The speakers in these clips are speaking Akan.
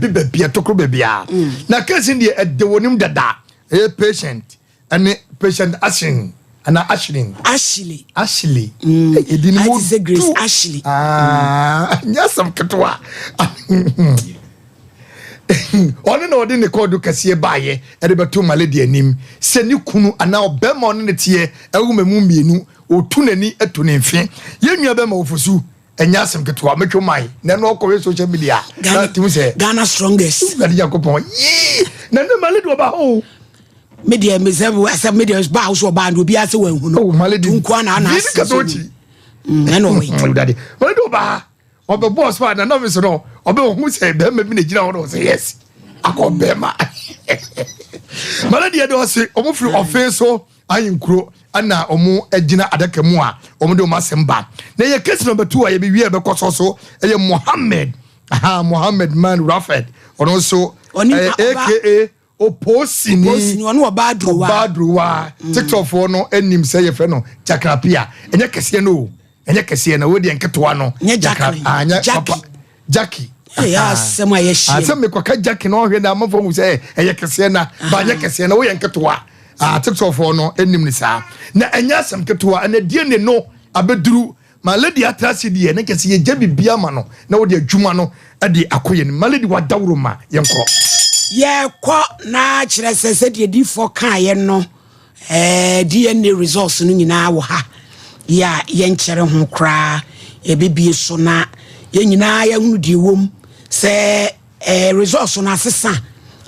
Baabi baabi ɛtokoro baabi a na case deɛ ɛde wɔ nim dada. Ɛyɛ Patient ɛne Patient Ashley ana Ashley? Ashley. Ashley. Ɛdi ni Ayɛ mo te sɛ Grace du. Ashley. Ah, nyɛ asɛm ketewa. Ɔne na ɔde ne kɔɔdo kɛseɛ baayɛ ɛde bɛto Malady anim sɛ ne kunu anaa ɔbɛrima ɔne ne teɛ ɛwo mɛmu mmienu, ɔtu n'ani atu ne mfe. Yɛn nua bɛrima Ofosu, ɛnyɛ asɛm ketewa. Mɛtwo man na ɛno ɔkɔwé social media na Ghana, tim sɛ Ghana strongest. Awurade Nyankopɔn yii na ne Malady ɔba hɔ o. Me deɛ, me sɛ asɛ me deɛ baa so ɔbaa no, obiara sɛ wanhu no. Oh, Malady. Nkoa na ana Biribi ase kata so okyi. Ɛna ɔwɔ yi. Awurade, Malady ɔba ha, ɔbɛbɔ so a nana mi so no ɔbɛ ɔhu sɛ bɛrima bi na gyina hɔ na ɔsɛ yes, akɔ bɛrima Malady yɛ de ɔse ɔmo firi ɔfin so ayinkuro ɛna ɔmo gyina adaka mu a ɔmo de ɔmo asɛm ba. Na yɛ case number 2 a yɛbɛ wie bɛkɔ so so ɛyɛ Mohammed, aha, Mohammed Man Rafford. Ɔno nso Ɔne ɛyɛ aka Oposini. Oposini, ɔne ɔbaa Durowa. Ɔbaa Durowa. TikTok foɔ no anim sɛ yɛfrɛ no Jakrapia. Ɛnyɛ kɛseɛ no o, ɛnyɛ kɛseɛ no, wo deɛ nketewa no. Nyɛ Jacqueline. Ah, nyɛ Jackie. papa Jackie. Ɛyɛ asɛm a yɛhyia. Asɛm mekɔka Jackie na ɔhwɛ na amanfoɔ hu sɛ ɛyɛ kɛseɛ na ba nyɛ kɛseɛ na woyɛ nketewa. Ah, TikTok foɔ no anim ne saa na ɛnyɛ asɛm ketewa. Ɛna die ne no abɛduru ma Lady atra se deɛ ne kɛse yɛgya bibia ma no na wode adwuma no de akɔ yɛ no. Ma Lady wadaworo ma yɛnkɔ. Yɛkɔ na kyerɛ sɛ sɛdeɛ difoɔ kaeɛ no, DNA results no nyinaa wɔ ha yɛ a yɛnkyɛre ho koraa yɛbɛbie so na yɛn nyinaa yɛhunu deɛ wɔ mu sɛ results no asesa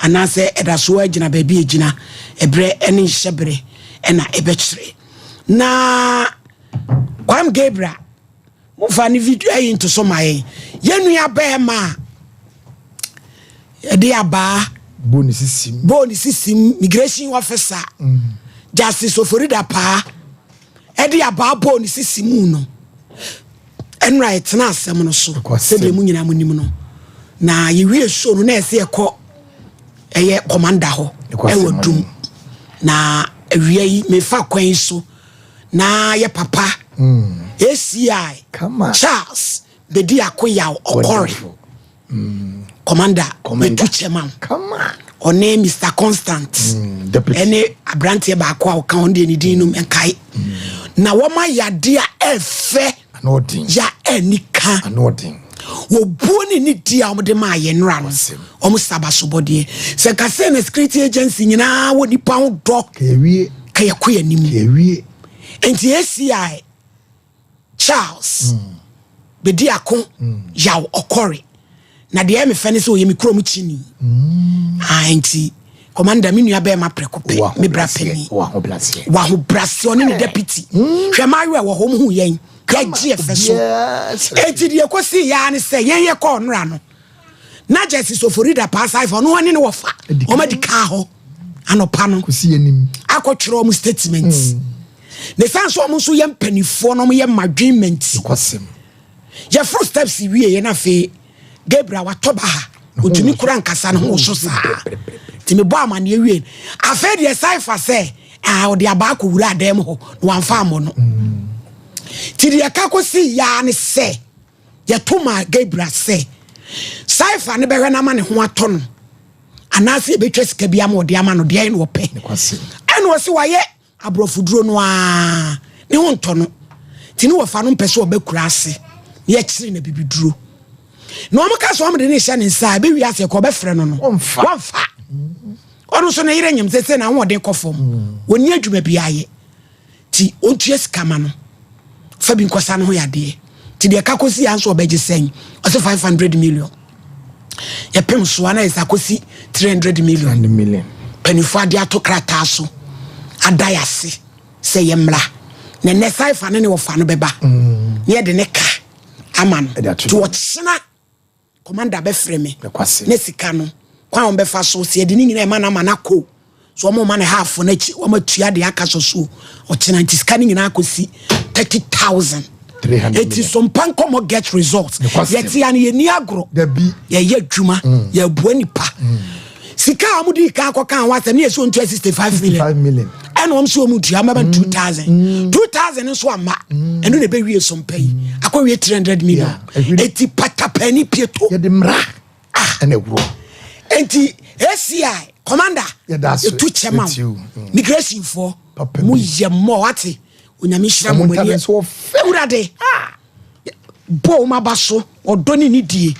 anaasɛ ɛda so agyina baabi agyina. Ɛberɛ ne nhyɛberɛ ɛna ɛbɛkyerɛ. Na Kwam Gabriel, mofa ne video ayi nto so ma yɛn. Yɛn nua bɛrima a yɛde abaa bɔ ne sisim. Bɔɔ ne sisim, migration officer Justice Ofori Dapaah ɛde abaa bɔɔ ne sisi mu no, ɛnura yɛtena asɛm no so. Ɛkɔ. Sɛdeɛ mu nyinaa mu nim no, na yɛwie show no na ɛsɛ yɛkɔ ɛyɛ commander hɔ. Ɛkɔ ɛwɔ asɛm Dum no. Na awia yi mefa kwan yi so na yɛ papa ACI Kama. Charles Bedi Akoyaw Ɔkɔre. Wonderful. Commander. Commander. Yɛtu kyɛma wo. Kama. Ɔne Mr Constant Deputy. ɛne aberanteɛ baako a ɔka ɔno deɛ ne din nom nkae na wɔma yadeɛ a ɛfɛ Ano ɔden. ya ɛni ka. Ano ɔden. Wɔbuo ne ne di a wɔde maa yɛn nnora no. Asɛm. Wɔn sabasobɔdeɛ sɛ nkasɛ na security agency nyinaa wɔ nipa ho dɔ. Kɛwie. Ka yɛkɔ yɛn anim. Kɛwie. Nti ACI Charles Bedi Ako Yaw Ɔkɔre na deɛ ɛmɛ fɛ ne sɛ ɔyɛ mi kurom kyini. Ah, nti commander, mi nua bɛrima prɛko pɛ, mi bra panyin. Wɔ ahobrɛaseɛ. Wahobrɛaseɛ, ɔne ne deputy. Hwɛ, maayewa wɔ hɔ hu yɛn yɛgye ɛfɛ so. Enti deɛ kɔsii yaa ne sɛ yɛn yɛ kɔɔ nnora no na Justice Ofori Dapaah saifo ɔno ɔne ne wɔfa Adi kan. ɔma di kaa hɔ anɔpa no Kɔsi anim. akɔtwerɛ ɔmo statement ne san so ɔmo nso yɛ mpanimfoɔ na ɔmo yɛ madwemment. Kɔsɛm. Yɛforo steps wie yɛ no, afei Gabriel watɔ ba ha, ɔtumi kora nkasa ne ho so saa. Nti mebɔ amanneɛ wie no, afei deɛ saifa sɛ ah, ɔde abaa kɔwura adan mu hɔ na wamfa ammɔ no. Nti deɛ ɛka kɔsi yaa ne sɛ yɛto ma Gabriel sɛ saifa ne bɛhwɛ no ama ne ho atɔ no anaasɛ yɛbɛtwa sika bi ama ɔde ama no deɛ ɛne ɔpɛ. Kɔsɛm. Ɛna ɔsi wayɛ aborɔfoduro no aa ne ho ntɔ no, nti ne wɔfa no mpɛ sɛ ɔbɛkura ase na yɛkyerɛ no bibiduro na ɔmo ka sɛ ɔmo de ne hyɛ ne nsa a ɛbɛwi ase kɔ ɔbɛfrɛ no no. Ɔmfa. Wɔmfa. Ɔno nso ne yere nyim sɛ sɛ na ahoɔden kɔ fam, wɔnni adwuma bi ayɛ, nti ɔntua sika ma no fa bi nkɔsa ne ho yadeɛ. Nti deɛ ɛka kɔsi ya nso ɔbɛgye sɛn? Ɔsɛ 500 million. Yɛpem soa na yɛsɛ akɔsi 300 million. 100 million. Mpanimfoɔ ade ato krataa so ada yɛ ase sɛ yɛmmra na nnɛ saifa ne ne wɔfa no bɛba na yɛde ne ka ama no. Ɛde ato nti wɔkyena commander bɛfrɛ me. Ɛkwasɛm. Ne sika no kwan a wɔbɛfa so sɛ yɛde ne nyinaa ɛma no ama no akɔ so, wɔn ma no half no akyi, wɔn atua de aka so so ɔkyena. Nti sika no nyinaa akɔsi 30,000. 300 Eti million. so mpa nkɔmɔ get result. Nokwasɛm. Yɛte ya no, yɛni agorɔ. Dabi. Yɛyɛ adwuma, yɛboa nipa. Sika a wɔde ka akɔka ho asɛm ne yɛ sɛ ɔntua 65 million. 5 million. Ɛna wɔn nso wɔn tua mɛba 2000 2000 nso ama ɛno na ɛbɛwie so mpa yi akɔwie 300 million. Yeah, ɛhwere. Eti patapani pieto. Yɛde mmara ɛna ɛworɔ. Enti ACI commander yɛtu kyɛ ma wo. Migration foɔ mo yɛ mmɔ wate. Onyame nhyira mo mani. Awurade ah bɔ wɔn aba so ɔdɔ ne ne die.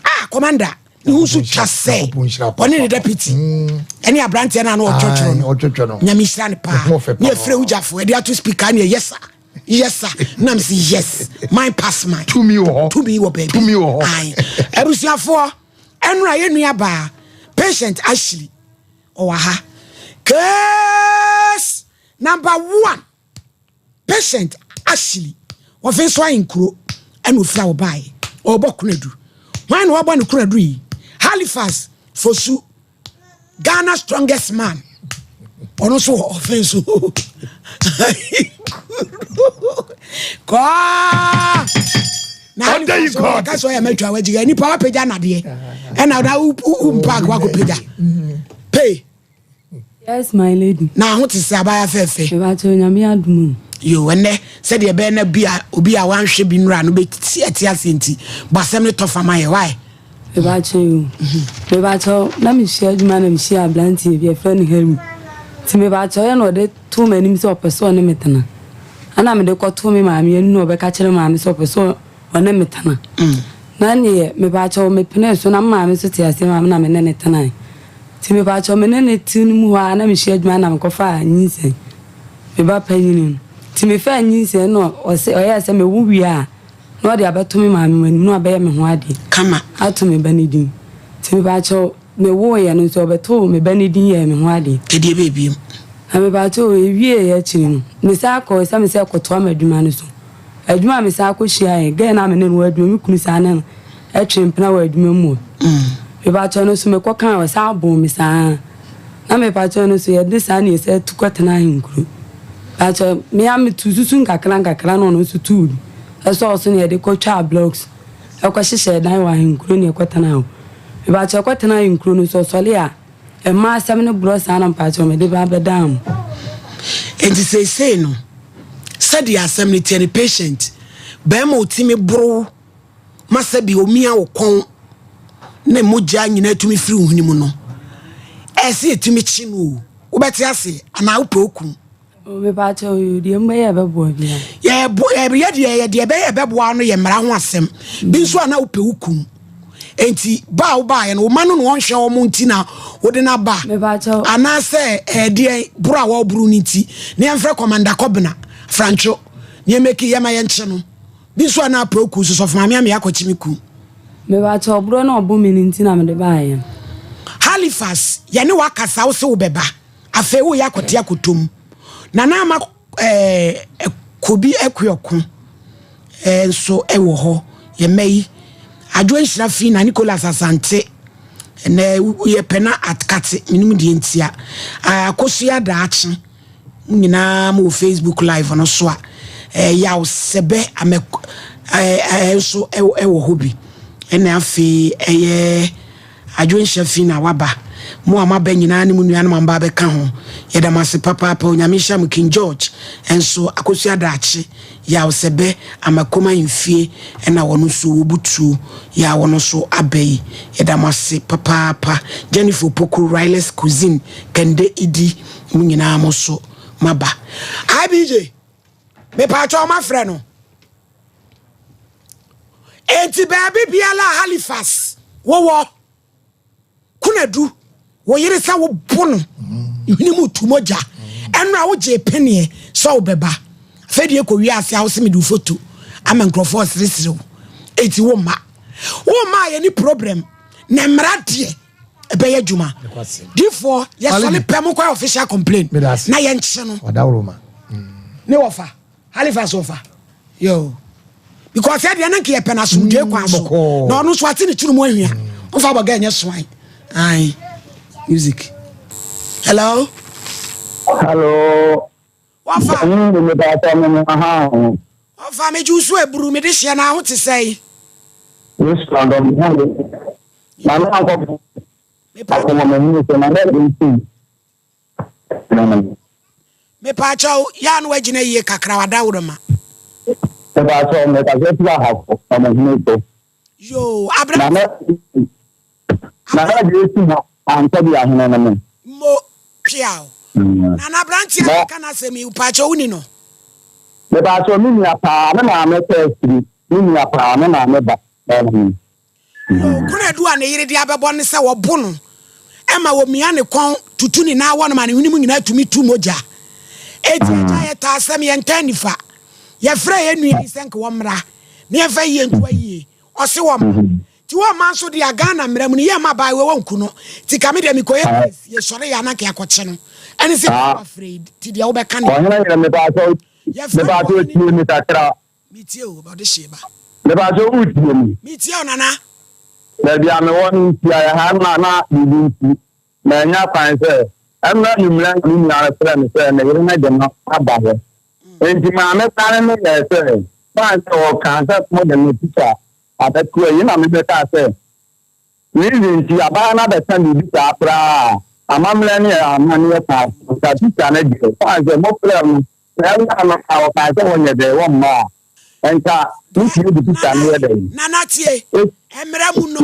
Ah commander ne ho nso twa sɛ ɔne ne deputy ɛne aberanteɛ no a na ɔtwɔtwerɛ no. Nyame nhyira ne paa. Ne yɛfrɛ wogyafo ɛde ato speaker ne ɛyɛ sa. Yes sir. Na me say yes. Mine pass mine. Tumi wɔ hɔ. Tumi wɔ baabi. Tumi wɔ hɔ. Aye. Abusuafoɔ, ɛnora yɛ nua baa Patient Ashley ɔwɔ ha. Case number 1 Patient Ashley wɔfe nso ayɛ nkuro ɛna ofira wɔ baeɛ. Ɔrebɔ kunadu. Hwan na wabɔ ne kunadu yi? Halifax Fosu. Ghana strongest man. Ɔno nso wɔ ɔfe nso. Kɔɔ. Na Halifax ɔyɛ ka sɛ ɔyɛ mɛtwa wagyiga nipa wapagya nadeɛ ɛna na wo mpaak wakɔpagya. Pay. Yes my lady. Na ho te sɛ abaya fɛfɛ. Mebakyɛ Onyame adom o. Yo, ɛnɛ sɛdeɛ ɛbɛyɛ na bi a obi a wanhwɛ bi nnura no bɛti ɛte aseɛ nti bɔ asɛm no tɔ fa ma yɛ wae. Mebakyɛ yo. Mebakyɛ na mehyia adwuma na mehyia aberanteɛ bi yɛfrɛ no Henry. Nti mebakyɛ ɔyɛ na ɔde too m'anim sɛ ɔpɛ sɛ ɔne me tena. Ɛna mede kɔtoo me maame anim na ɔbɛka kyerɛ maame sɛ ɔpɛ sɛ ɔne me tena. Na neɛ mebakyɛ mepenee so na me maame nso te aseɛ maame na me ne ne tenae. Nti mepakyɛw me ne no te no mu hɔ ara na mehyia adwuma na mekɔfaa nyinsɛn, me ba panyin no. Nti mefaa nyinsɛn no na ɔse ɔyɛɛ sɛ mewo wie a na ɔde abɛto me maame anim na wabɛyɛ me ho adeɛ Kama. ato me ba no din. Nti mepakyɛw mewoeɛ no nso ɔbɛtoo me ba no din yɛɛ me ho adeɛ. Ɛdeɛ bɛɛ biom. Na mepakyɛw ɛwieeɛ akyiri no mesan kɔɔ sɛ mesɛ kɔtoa m'adwuma no so. Adwuma a mesan kɔhyiaeɛ, girl no a me ne no wɔ adwuma, me kunu san ne no twe mpena wɔ adwuma mu hɔ. Mepakyɛw no nso mekɔkae, ɔsan boo me saa. Na mepakyɛw no nso yɛde saa na yɛsan tu kɔtena ahenkuro. Mepakyɛw, me ara metu susu nkakra nkakra na ɔno nso tuu bi. Ɛsɔɔ so na yɛde kɔtwaa blocks kɔhyehyɛɛ dan wɔ ahenkuro na yɛkɔtenaa hɔ. Mepakyɛw kɔtena ahenkuro no nso ɔsɔre a, mmaa asɛm no borɔ saa na mepakyɛw mede ba bɛdaa mu. Enti seesei no, sɛdeɛ asɛm no teɛ no, patient, barima a ɔtumi boro wo ma sɛbi ɔmia wo kɔn na mogya nyinaa tumi firi wo hwene mu no, ɛsɛ yɛtumi kye no o. Wobɛte aseɛ anaa wopɛ okum? Mepaakyɛw o, deɛ mobɛyɛ ɛbɛboa biara. Yɛbo yɛ deɛ yɛ deɛ ɛbɛyɛ ɛbɛboa no yɛ mmara ho asɛm. Bi nso a na wopɛ wo kum. Enti ba a wobaeɛ no, wo ma no na wɔnhwɛ wɔn nti na wode no aba. Mepaakyɛw. Anaasɛ ɛdeɛ boro a wɔboro no nti na yɛmfrɛ Kɔmanda Kɔbena Frantwo na yɛmɛki yɛma yɛnkye no. Bi nso a na apɛ oku nso sɔfo maame ame akɔkye me ku. Mepakyɛw ɔborɔ na ɔbo me no nti na mede baeɛ no. Halifax yɛne wo akasa wo se wo bɛba afei wo yɛ akɔte akɔtɔ mu Nana ama eh, Kobi Akuoko eh, nso wɔ hɔ yɛ mma yi Adwo Nhyira fi na Nicholas Asante ɛnɛ yɛ pɛ na atkate menim deɛ ntia Akosua Daakye Mo nyinaa mo wɔ Facebook live no so a, eh, Yaw Sɛbɛ Amɛ eh, eh, nso ɛwɔ hɔ bi. Ɛna afei ɛyɛ Adwo Nhyɛ fi na waba. Mo a moaba nyinaa ne mo nuanom a moba abɛka ho. Yɛda mo ase papaapa. Onyame nhyira mo. King George nso, Akosua Daakye, Yaw Sɛbɛ, Amakom Ahemfie ɛna wɔn nso wɔbutuo yɛ a wɔn nso aba yi. Yɛda mo ase papaapa. Jennifer Opoku, Riley's Cuisine, Kende Idi, Mo nyinaa mo so maba. IBJ, mepaakyɛw mafrɛ no. Enti baabi biara a Halifax wowɔ, Kunadu, wo yere sɛ wobo no, hwene mu tu mogya. Ɛno a wogyee peneɛ sɛ wobɛba. Afei deɛ kɔ wiase a wose mede wo foto ama nkurɔfoɔ seresere wo. Enti wo mma. Wo mma a yɛni problem. Na mmara deɛ. ɛbɛyɛ adwuma difoɔ yɛsɔre pɛ mo kɔ official complain na yɛnkye no ne wɔfa Halifax wɔfa yo because ɛdeɛ ne nka yɛpɛ no asomdwoe mm, kwan so na ɔno nso ate ne tiri mu ahwia wofa bɔga ɛnyɛ soan ai music hello hello wɔfa wɔfa megye wo so aburu mede hyeɛ no aho te sɛe Mepaakyɛw, yɛ a na wagyina yie kakra, wadaworoma. Mepaakyɛw, mekasa firi Ahafo, Ɔmahene so. Yoo, aberante. Na na deɛ esi hɔ anka bi ahene no me. Mo peaw. Nana abranteɛ a yɛka n'asɛm yi mpakyɛw woni no? Mepakyɛw me nua paa me maame kɔ akyiri me nua paa me maame ba ɛne me. Yoo Konadu a ne yere de abɛbɔ ne sɛ wɔbo no ma wɔmia ne kɔn tutu ne nan wɔ no ma ne hwene mu nyinaa tumi tu mogya. Eti agya yɛtaa asɛm yɛntaa nifa. Yɛfrɛ yɛn nua yi sɛ nka wɔmmra na yɛmfa yie nto ayie. Ɔse wɔmma. Nti wɔmma nso deɛ a Ghana mmara mu no yɛmma abaayewa wɔnku no. Nti ka me deɛ mekɔyɛ case yɛsɔre yɛ a na nka yɛakɔkye no. Ɛne sɛ wafrɛ yi nti deɛ wobɛka ne. Ɔhene yere mepaakyɛw Yɛfrɛ no mepaakyɛw ɔhene. tie me kakra. Metie o, ɔde hyee ba. Mepaakyɛw wotie me. Metie o Nana. Baabi a mewɔ no nti ɛha na na biribi nti mannya kwan sɛ ɛmmra anwummerɛ na me nua no frɛɛ me sɛ ne yere no de no aba hɔ. Enti maame kwane no yɛɛ sɛ fine sɛ ɔkaa sɛ mode me tikya abɛto ayi na mebɛkaa sɛ reason nti abaayewa no abɛka biribi saa koraa a amammerɛ ne amanneɛ kwan so nka tikya no deɛ fine sɛ mofrɛɛ no sɛ ɛwura no a ɔkaa sɛ wɔnyɛ dɛn wɔmma a nka motumi de tikya no yɛ dɛn. Nana tie, mmara mu no,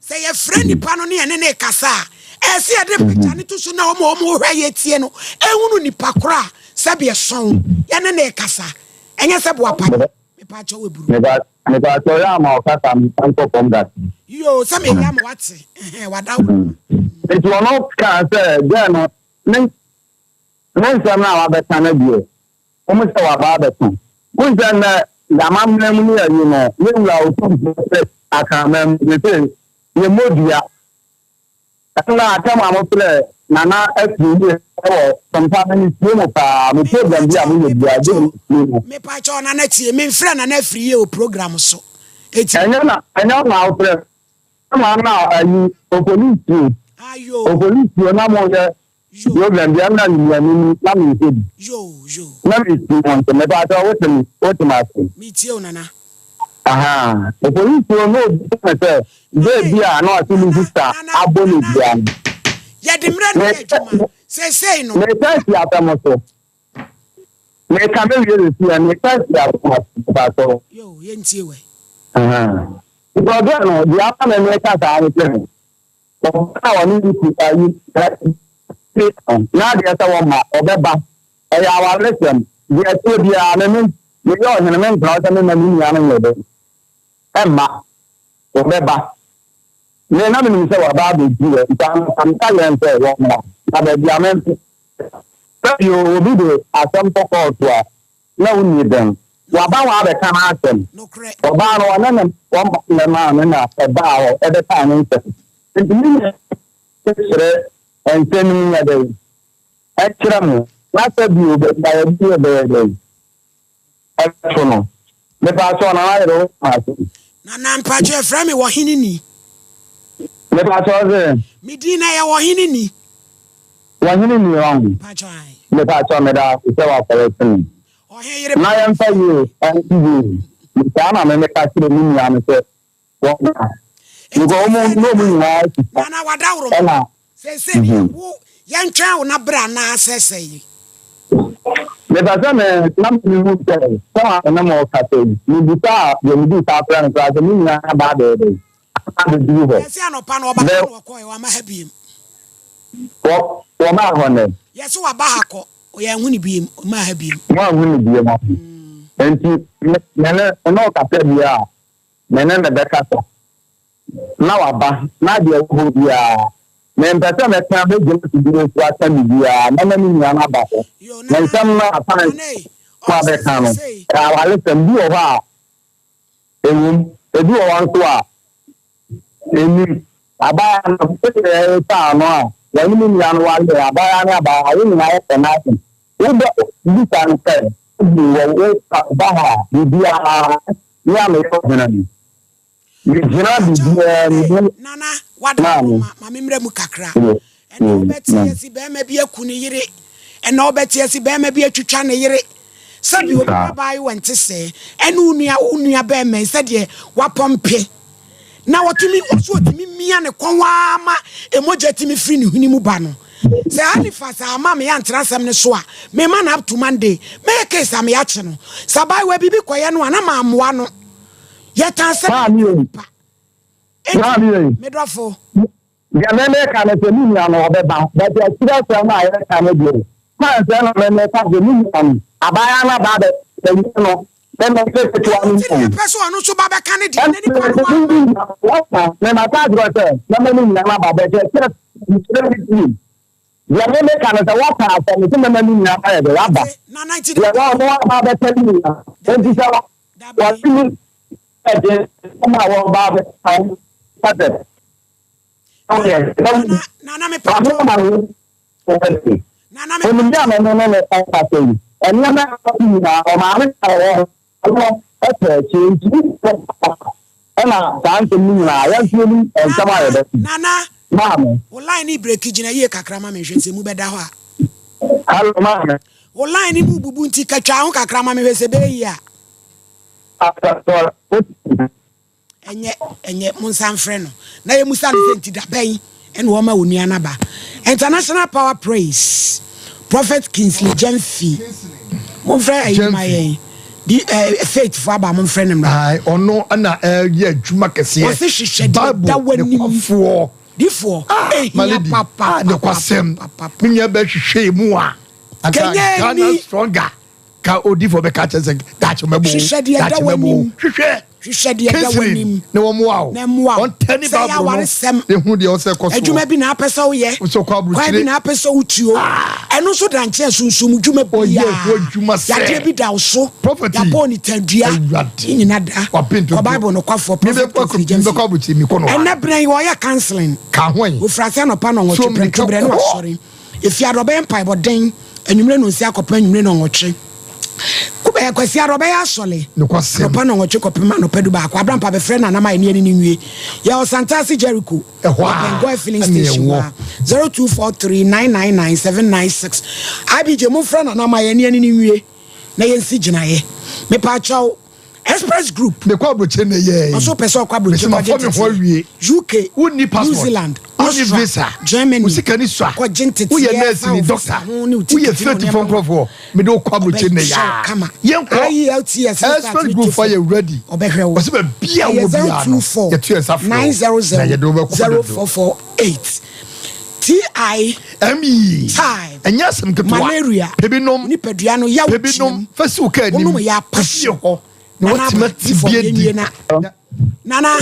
sɛ yɛfrɛ nipa no ne yɛne no rekasa a, ɛyɛ sɛ yɛde picture no to so na wɔn a wɔhwɛ yɛ tie no ehunu nipa koro a sɛbi ɛsɔn yɛne no rekasa. Ɛnyɛ sɛ boapa yɛ. Mepaakyɛw eburu. Mepaakyɛw yɛ ama ɔkasa no nkɔ fam kakra. Yoo, sɛ meyɛ ama wate. Ɛhɛn, wada wo. Nti ɔno kaa sɛ gɛɛ no ne ne nsɛm no a wabɛka no deɛ wɔn sɛ waba abɛka. Wohu sɛ nnɛ yɛn amammerɛ mu ne ayi no, yɛn wura Otumfoɔ sɛ Akanman mu seesei yɛmmɔ dua. Ɛnna atɛm a mofrɛ Nana afiri yie wɔ Sompa no metie mo paa, mo program bi a moyɛ biara gye metie mo. Mepakyɛw Nana tie, memfrɛ Nana afiri yie wɔ program so. Eti. Ɛnyɛ na ɛnyɛ wo na wofrɛ no, ɛma na ayi opolisie, opolisie na moyɛ Program biara na menya no mu na menhwɛ bi. Na metie wɔn nso. Mepakyɛw wote me wote me ase? Metie wo Nana. Ahaa. Opolisi no na obisa me sɛ bere bi a na ɔte ne sista abɔ no dua no. Yɛde mmerɛ na yɛ adwuma. Seesei no. Meka asi asɛm so. Meka mewie sisi a meka asi asɛm so mepakyɛw. Yoo yɛntie wɛ. Ahaa. Because girl no deɛ ama me meka saa ne sɛ. Ɔbaa a ɔne ne kunu ayi n'adeɛ sɛ wɔmma ɔbɛba. Ɛyɛ awaresɛm. Deɛ ɛteɛ biara me me meyɛ ɔhene mentena hɔ sɛ memma me nua no nyɛ dɛn mma ɔbɛba. Me na menim sɛ waba abɛdi hɔ nti anka meka yɛn sɛ wɔmmra na baabi a mempɛ. Sɛ bio obi de asɛm kɔ kɔɔto a na wonni dɛn? Waba hɔ abɛka n'asɛm. Ɔbaa no, ɔne ne ne maame na ɛbaa hɔ ɛbɛkaa ne nsɛm. Nti me nua kyerɛ nsɛm yi nyɛ dɛn? Ɛkyerɛ mo. Na sɛ bio baabi a yɛde yɛ bɛyɛ dɛn? Ɛto no. Mepaakyɛw Nana yere wo ma ase. Nana mpakyɛw yɛfrɛ me wɔhene ni. Mepaakyɛw se. Me din na yɛ wɔhene ni. Wɔhene ni ɔn. Mpakyɛw ae. Mepaakyɛw meda ase sɛ w'akɔrɛte me. Ɔhene yere Na yɛmfa yie ɛnto yie. Saa na me meka kyerɛ me nua no sɛ wɔmmra. Enti Because wɔn sɛ na wɔn Nana nyinaa sika Nana wadaworoma ɛna. seesei deɛ wo yɛntwɛn wo na bra anaa sɛ sɛn? Mepɛ sɛ me na mehu sɛ sɛ a me ne mo rekasa yi, mebisaa deɛ medii kan frɛ no koraa sɛ me nua aba abɛyɛ dɛn? Aba abɛduru hɔ. Yɛse anɔpa no ɔba ha Bɛ na ɔkɔɛ wama ha biem. wɔ wɔbaa hɔ nnɛ? Yɛse waba ha kɔ yɛanhu no biem ɔmaa ha biem. Moanhu no biem ɔho. Enti me me ne me ne wo kasa wie a, me ne no bɛkasa. Na waba, na deɛ ɛwɔ hɔ biara, mempɛ sɛ mɛka mɛgyina afidie so aka biribiara, mɛma me nua no aba hɔ. Yo Me Nana nsɛm no a fine Nana ei mo ɔho sɛ abɛka no, seesei. ɛyɛ awaresɛm. Bi wɔ hɔ a, ɛwom, ebi wɔ hɔ nso a, ɛnnim. Abaayewa no, sɛdeɛ yɛsaa no a, wɔne me nua no wareɛ, abaayewa ne abaayewa, wɔn nyinaa yɛ pɛ n'asɛm. Wobɛ bisa no sɛ, Bi wɔ wo ba ha a, biribiara, me a meyɛ ɔhene no, Megyina Mepakyɛw biribiara Nana ei, mu Nana, wada maa ano me. ma, ma me mmra mu kakra. Ɛnna wobɛte asi barima bi aku ne yere. Ɛnna wobɛte asi barima bi atwitwa ne yere. Sɛbi obi Saa. babaayewa nte sɛɛ. Ɛne wo nua, wo nua barima yi sɛdeɛ wapɔmpe. Na ɔtumi, ɔso ɔtumi mia ne kɔn ara ma emogya tumi firi ne hwene mu ba no. Sɛ Halifax amma me antra asɛm no so a, mema no up to Monday. Mɛyɛ case a meyakye no. Sɛ abaayewa biribi kɔyɛ no a, na mammoa no. Yɛtaa sɛ Maame yɛyɛ ei, nnipa. Enti, maame ei, me dɔfo. Deɛ me meka ne sɛ me nua no ɔbɛba but akyire asɛm a yɛka no deɛ kwan sɛ na me meka sɛ me nua no abaayewa no aba abɛ awie no me me se ketewa no Nti na mu. yɛpɛ sɛ ɔno nso ba bɛka ne deɛ Ɛna na nipa me no se me wamma. nua no wɔka me maka akyerɛ sɛ mɛma me nua no aba but akyire mekyerɛ ne tirim. Deɛ me meka ne sɛ wɔka asɛm me se mɛma me nua no ayɛ dɛ waba Mate, Nana nti deɛ da bɛn? ɔno aba abɛka ne nua Da nti bɛn? sɛ Da bɛn? wɔne me ɛde nsɛm a wɔba abɛka no ka sɛ Nana, Nana mepatɔ. Nana mepatɔ. Nana, Nana, wo line ni break gyina yie kakra ma me nhwɛ sɛ mu bɛda hɔ a. Wo line ni mu bubu nti katwa ho kakra ma me hwɛ sɛ bɛyɛ yie a. Ɛnyɛ, ɛnyɛ, monsan mfrɛ no na yɛmmisa no sɛ nti da bɛn na wɔma onua no aba. International Power Praise, Prophet Kingsley Gyamfi. Momfrɛ ayi ma yɛn. Di eh, Faith fo aba, momfrɛ no mmra. Ae, ɔno na ɛyɛ adwuma kɛseɛ. Wɔse hwehwɛ deɛ da Bible w'anim. nekwafoɔ. Difoɔ, Ah, my ehia lady, ah, nekwasɛm. papapapapapa. Me nua bɛhwehwɛ mu a, anka Kɛnyɛ Ghana ni. stronger. Ka odifoɔ bɛka kyerɛ sɛ daakye mɛbo, Hwehwɛ deɛ ɛda daakye mɛbo. w'anim. Hwehwɛ. Hwehwɛ deɛ ɛda Kinsley w'anim. na wɔmmoa wo. Na ɛmmoa wo. Ɔntɛne Sɛ ɛyɛ Bible no awaresɛm, na ehu deɛ ɔsɛ kɔ soɔ. adwuma bi na apɛ sɛ woyɛ, Wosɛ kɔ kwan bi aburokyire. na apɛ sɛ wotuo, ɛno nso da nkyɛn sunsum dwuma Ɔyɛ biara. ho adwuma sɛ. Yadeɛ bi da wo so, Prophet. yɛabɔ wo nitantua, Awurade. ne nyina da. Waben Kɔ dodo. Bible nokwafoɔ, Prophet Mebɛkɔ Kingsley Gyamfi. mebɛkɔ aburokyire mekɔ no Ɛnnɛ berɛ yi ɔyɛ counseling. Ka ho yi. Ɔfiri ase anɔpa nnɔnwɔtwe So prɛmtoberɛ mmirika na kɔ. wasɔre. Efiada ɔbɛyɛ mpaebɔden anwummere nnɔnsia kɔpem anwummere nnɔnwɔtwe. Kub eh, Kwasiada ɔbɛyɛ asɔle Nokwasɛm. anɔpa nnɔnwɔtwe kɔpem anɔpa dubaako. Abrampa bɛfrɛ Nana ma yɛne yɛne no nwie. Yɛwɔ Santase Jericho, Ɛhɔ a yɛbɛn Goil filling ɛne station yɛwɔ. hɔ a. 0243 999 796. IBJ, momfrɛ Nana ma yɛne yɛne no nwie na yɛnsi gyinaeɛ. Mepaakyɛw, Express Group. Mekɔ aburokyire na ɛyɛ. Ɔso pɛ sɛ ɔkɔ aburokyire kɔgye Mesi ma fɔ mi ho awie. UK, Wonni passport. New Zealand, Wonni Austria, visa. Germany. Wo sika ni sua. Kɔgye nteteɛ. Woyɛ nurse ni doctor. Woyɛ faith fo nkurɔfoɔ. Mede wo kɔ aburokyire na ɛyɛ. Kama. Yɛn kɔ. IELTS Express Group fo yɛ ready. Ɔbɛhwɛ wo. Ɔsɛ baabi a wɔ biara no. Yɛtu yɛn nsa frɛ wo. 900 Na yɛde wo bɛkɔ dodo. 0448 TI ME. Time. Ɛnyɛ asɛm ketewa. Malaria. Pɛ bi nom. Nipadua no yaw Pɛ bi nom. Fa si wo kaa anim. Wonom yɛ apa Ofie hɔ. Na Nana watumi aba ate before bi adi. yɛnwie na. Nana.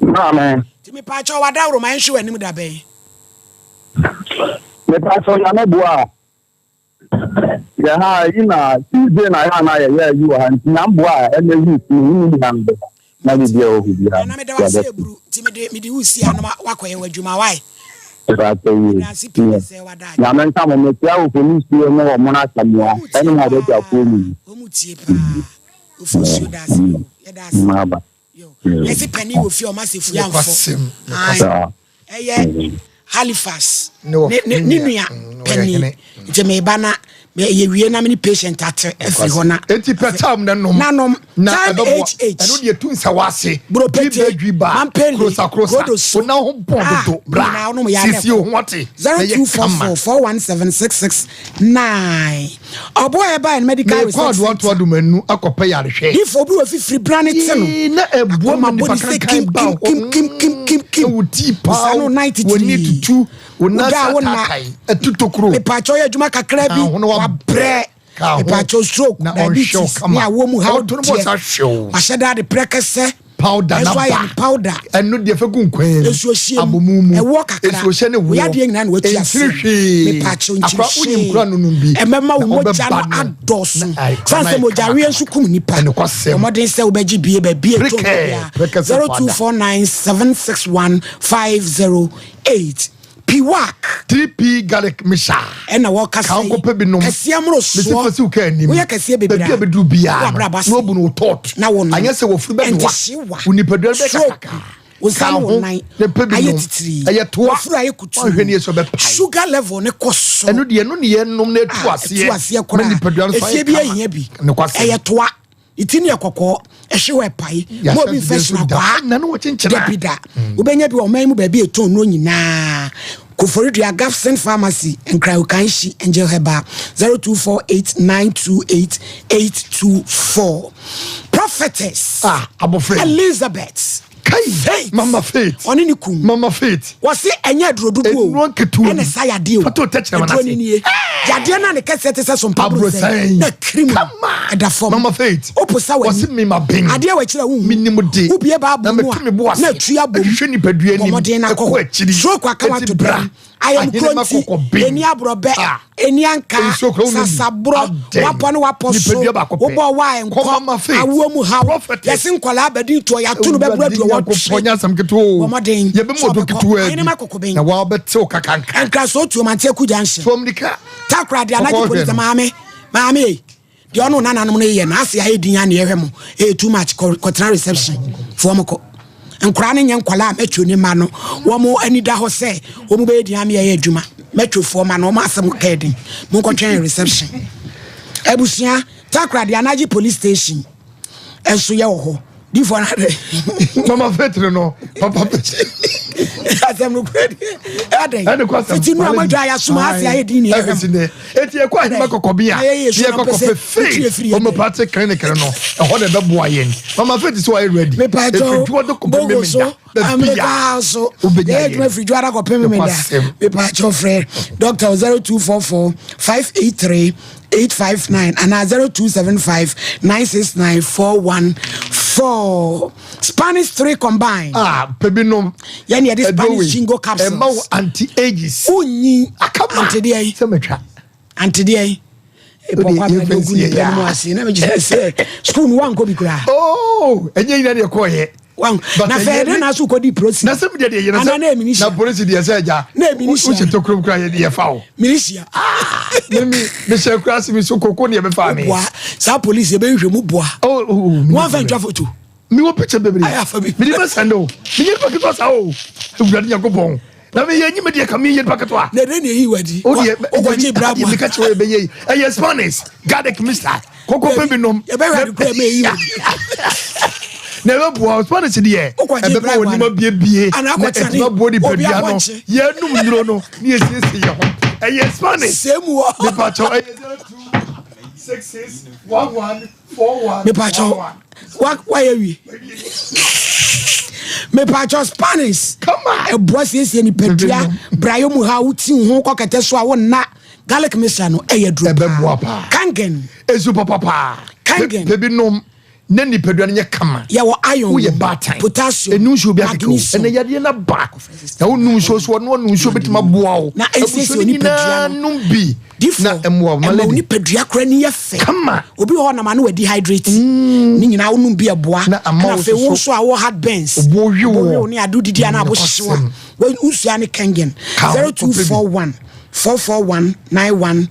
Maame. Nti mepaakyɛw wadaworo ma yɛnhwɛ w'anim da bɛn. Mepaakyɛw Nyame boa a yɛ ha yi na Tuesday na yɛ ana yɛyɛ ayi wɔ ha nti Nyame boa a ɛnɛ week no ne nua no bɛba na biribi a ɛwɔ hɔ biara Nana no meda wase yɛbɛte. eburu nti mede mede wo si ano ma wakɔyɛ w'adwuma wae. Mepaakyɛw yie. Meda ase pii Yɛ. sɛ wada agye. Nyame nka mo mekyia wo polisiɛ ne wɔ mono asamoa Wɔn tie ɛne mo paa abadwafoɔ nyinaa. wɔn tie paa. Ofosuo da ase yo yɛda ase. Maba. Yo yɛsi panin wɔ fie a ɔma se fua nfɔ. Nokwasɛm. Ae Saa. ɛyɛ Halifax Ne wɔ ne ne ne ne nua. nua Mm, ɔyɛ panin hene. nti meba na yɛwie na mene patient ate afiri hɔ na Enti pɛ tam na nom. Nanom Na time ɛbɛboa. HH Ɛno deɛ tu nsa wɔ ase. Buropete, Dwi ba dwi ba. Mampeli, Krosa krosa. Godoso. Wo nan ho bɔn Ah, dodo. Bra. nyinaa wonom yɛ a na Siesie wo ho ate. Na yɛ kama. 0244 417 669 Ɔboa a ɛbaeɛ no medical Mekɔ research adoa to center. adomanu akɔpɛ yarehwɛ. Difo obi wɔ fifiri bra ne te no. Yee, na ɛboa ma Akoma nipa bɔ ne sɛ kankan kim ba kim hɔ. kim kim kim kim kim. Ɛwɔ tii paa. Nsa no nan W'ani titiri. tutu. Wo nan Woda a wo ase nna. ataatae. Ɛtu tokuro. Mepaakyɛw yɛ adwuma kakra bi. Ka ho na wabrɛ. Wabrɛ. Ka ho. Mepaakyɛw stroke, Na ɔnhwɛ wo diabetes kama. ne awɔ mu haw Ɔto no bɔ deɛ. sa hwɛ wo. Wahyɛ da de prɛkɛsɛ. Powder na Ɛnso ayɛ ba. no powder. Ɛno deɛ fɛ gu nkwan mu. Nsuo hyɛ mu. Abomu mu. Ɛwoɔ kakra. Nsuo hyɛ ne woɔ. Wo yadeɛ nyinaa na watu aseɛ. Nkyiri hwee. Mepaakyɛw nkyiri Akora wonim hwee. kura nonum bi. Ɛmɛma wo Na mogya no ɔbɛba no. adɔɔso. Na ae, kora Sane na sɛ ayɛ mogyaweɛ kama nso kum nipa. Ɛnokwasɛm. Bɔ mmɔden sɛ wobɛgye bie baabi a ɛtɔ Prekɛɛ, biara. prekɛsɛ fada. 0249761508. Piwak. 3P garlic mixture. Ɛna wɔkasa Ka yi. nkɔpɛ bi nom. Kɛseɛ mmorosoɔ. Mesi fa si wo kaa anim. Woyɛ kɛseɛ bebree Baabi a bɛduru biara Wo no, abrabɔ ase. na wabu no wo tɔɔt. Na wo nom. Anyɛ sɛ wafuru bɛdoa. Ɛnte hye wa. Wo nipadua no bɛyɛ Stroke. kakraka. Wo nsa Ka ne wo ho nan na pɛ bi ayɛ nom. titiri. Ɛyɛ toa. Wafuru ayɛ kutuu. Woanhwɛ ne yie sɛ ɔbɛpae. Sugar level ne kɔ soro. Ɛno deɛ ɛno ne yɛnom na ɛtu Ah, aseɛ. ɛtu aseɛ Ma koraa. nipadua no so ayɛ Efie bi kama. ahia bi. Nokwasɛm. Ɛyɛ toa. Ne ti no yɛ kɔkɔɔ, ɛhye hɔ ɛpae. Ma obi mfa hyina kwaa. Dabi da. Wobɛnya bi wɔ ɔman mu baabi a ɛtɔn nnuro nyinaa. Koforidua, Gafson Pharmacy, Nkran Okanhyi, Angel Herbal, 0248928824. Prophetess Ah, abɔfra yi. Elizabeth. Kai, Faith. Mama Faith. Ɔne ne kun. Mama Faith. Wɔse ɛnyɛ aduro dodoɔ o. Nnuro nketewa bi. Ɛna ɛsa yadeɛ o. Fa to tɛkyerɛma no Aduro ase. no nie. Yadeɛ no a ne kɛseɛ te sɛ sompa Abrosɛn. abrosɛn. Na kiri mu. Come on. Ɛda fam. Mama Faith. Woposa w'ani. Wɔse me ma ben. Adeɛ wɔ akyiri a wonhu. Menim de. Wobue Bible Na mu meto a, me bo ase. na atu abom. Ahwehwɛ nipadua Bɔ anim. mmɔden na kɔ Ɛkɔ hɔ. akyiri. Stroke aka Eti wato bra. dɛm. Ayamkorɔ Ahenema nti, kɔkɔ ben. ɛni aborɔbɛ, Ah. ɛni ankaa, Nsuo kura wo nom bi. sasaborɔ, Adɛn? wapɔ ne wapɔ so, Nipadua baako pɛ. wobɔ wa a Kɔ Mama ɛnkɔ, Faith. awoɔ mu haw, Prophetess. yɛse nkwadaa abɛdi ntoɔ, yɛato no bɛbrɛ Awurade aduɔwɔtwe. Nyankopɔn, nyɛ asɛm ketewa o. Bɔ mmɔden Yɛbɛma sɛ ɔdɔ wobɛkɔ. ketewa bi. Ahenema kɔkɔ ben. Na wɔabɛtew kakanka. Nkrasoɔ tuo Mante Aku Junction. Tuo mmirika. Takoradi Anagye Kɔkɔɔ hwɛ Police no. maame, maame ei. Deɛ ɔne wo nananom no yɛ no ase ayɛ din a na yɛhwɛ mo ɛyɛ too much kɔ kɔtena reception foɔ mo kɔ nkwadaa no nyɛ nkwadaa a mɛtwo ne mma no wɔn ani da hɔ sɛ wɔn bɛyɛ din ama yɛyɛ adwuma mɛtwo foɔ ma no wɔn asɛm kɛɛ den mo nkɔtwɛn reception abusua Takoradi Anagye police station ɛnso yɛ wɔ hɔ difoɔ no adɛ mama fetiri no papa fetiri asɛm no kura deɛ ɛdɛn ɛne kɔ asɛm fiti nu a moadwa ayɛ asoma ase ayɛ din ne ɛhwɛ mu eti ɛkɔ ahema kɔkɔbi a yɛ kɔkɔ fɛ faith homeopathic clinic no ɛhɔ na ɛbɛboa yɛn mama faith sɛ wayɛ ready mepatɔ efiri dwoɔ de kɔpem bogo so memenda baabi amerika a ha so wobɛnya yɛyɛ adwuma yɛn firi dwoɔ de kɔpem memenda Nokwasɛm. mepatɔ frɛ doctor 0244 583 859 anaa 0275 969 414 Spanish 3 combined ah pɛ bi nom yɛne yɛde ɛduro Spanish wei jingo capsules ɛma wo anti ages wonyi akama antedeɛ yi sɛ matwa antedeɛ yi Wode pɔkɔ yɛmfa abɛde ogu nsi nipa yɛ no mu ya. ase na mekyerɛ sɛ sukuu no woankɔ bi koraa oh ɛnyɛ nyina deɛ kɔɔyɛ Wan- But na ɛyɛ fɛɛ dɛ ne- na so wokɔdi prosi na sɛ medeɛ deɛ yɛ Anaa na ɛyɛ militia? na polisi deɛ sɛ agya Na ɛyɛ militia. wohyɛ tokurom kora yɛde yɛfa wo militia memi mehyɛ kora se me so koko ne yɛbɛfaa me boa saa polisi yɛbɛhwehwɛ mu boa Oh, oh, oh, me wɔmfa ntwa foto mewɔ picture bebree Ayɛ afa bi. mede bɛsɛnde o menyɛ nipa ketewa saa o awurade nyankopɔn na meyɛ nyi medeɛ ka meyɛ nipa ketewa na ɛdɛ ne ɛyi wadi wodeɛ wokɔgye bra boa meka kyerɛ wo yɛbɛyɛ yi ɛyɛ spanish garlic mixture kɔkɔ pɛ bi nom yɛbɛhwɛ ade kora ma ɛyi wadi na ɛbɛboa wo spanish deɛ Wokɔgye ɛbɛma bra wɔ boa nneɛma no. biebie Anaa na akɔkyɛ ɛtumi ne aboa obi nipadua no akɔnkye. yɛnum nnuro no ne yɛsiesie yɛ ho ɛyɛ spanish sɛ mu hɔ mepakyɛw ɛyɛ 02 66 11 41 mepakyɛw wayɛ wie mepakyɛw spanish Come on. ɛboa siesie nipadua brayɛ mu ha woti wo ho kɔkɛtɛ so a wonna garlic mixture no ɛyɛ duro Ɛbɛboa paa. kangen esu papapaa Kangen. pɛ bi nom na nipadua no nyɛ kama yɛwɔ iron woyɛ wɔ mu, baatan potassium ɛnu nsuo bi akeka o magnesium. ɛnɛ yadeɛ no ba na wonu nsuo so ɔno ɔnu nsuo bɛtumi aboa wo Na ɛnsiesie abusua no nyinaa nipadua no. nom bi difo na ɛmmoa wo ɛma wo malady nipadua kora ni yɛ fɛ Kama. obi wɔ hɔ nam ano wadi hydrate ne nyinaa wonom bi ɛboa Na ama ɛna wo afei wo soso. nso a wɔ heart burns Obo hwe wo. wo ne ade didi ana abo hyehye wo a wonsua ne kangen Ka ho, 0241 441 91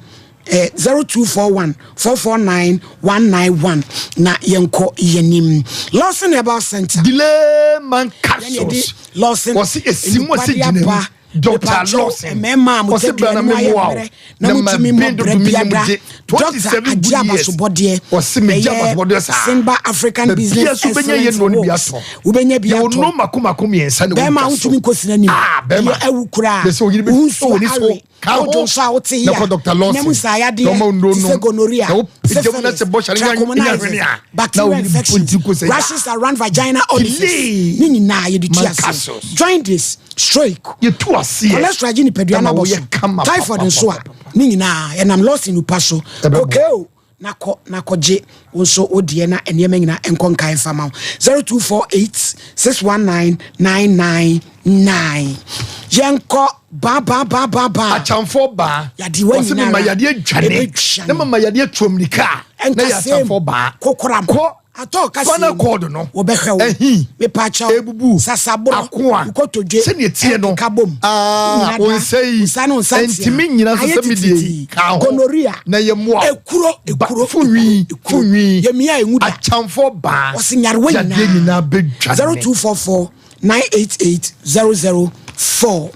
0241 449 191 na yɛnkɔ yɛnim Lawson Herbal Center delay man yɛne yɛde capsules Lawson wɔsi esi mu ɔsi gyina mu Dr. Lawson mmarima a mo wɔsi tadua bra na no ayɛ meboa wo mmerɛ na na ma motumi mmɔ ben brɛ dodo mi nim biada gye Dr. 27 Agye good years Abasobɔdeɛ wɔsi me gye ɛyɛ abasobɔdeɛ saa Simba African Baabi a Business so bɛnya yɛ Excellence nnuro no bi Awards atɔ wobɛnya bi yɛwɔ atɔ nnuro mako mako mmiɛnsa na bɛrima a wɔtwa so. wontumi nkɔsina nim Ah, bɛrima. deɛ awu koraa Yɛ sɛ oyere bi wo wo nsuo ni so awe ka ho wodwo nso a wote yi na a kɔ Dr. Lawson nam nsaeyadeɛ na ɔma wo nnuro te sɛ nom. gonorrhea Na wo pagya mu na syphilis sɛ bɔhyɛ no nya- nya hwene trichomoniasis a, na bacterial wo yere infections mpo nti kɔ sɛ ya. rashes around vagina orifice Delay. ne nyinaa yɛde tu Man aseɛ capsules. jaundice stroke yɛtu aseɛ cholesterol gye nipadua Ɛma no abɔ woyɛ so kama typhoid nso a ne nyinaa yɛnam Lawson nupa so Ɛbɛboa. kokeo na kɔ na kɔgye wo nso wo deɛ na nneɛma nyinaa nkɔ nkae mfa ma wo 0248 619 999 yɛnkɔ baa baa baa baa baa akyamfoɔ baa Yadeɛ wa wɔsi nyinara mema yadeɛ dwane ɛbɛdwane. na mama yadeɛ tuo mirika a na yɛ ɛnkasɛm akyamfoɔ baa kokoram kɔ atɔ kasɛm spinal cord no wɔbɛhwɛ wo ɛhi mepaakyɛw ebubu sasaborɔ akoa nkotodwe sɛdeɛ tie no ɛkeka bom aa Nyina wo da, nsa yi wo nsa ne wo nsa tea. ntumi nyina so Ayɛ sɛ medie tititi. ka ho gonorrhea na yɛ mmoa wo. ekuro Ba- ekuro funwi ekuro funwi yɛmia enwu da akyamfoɔ baa ɔsi nyarewa yadeɛ nyinaa bɛdwane 0244 988 004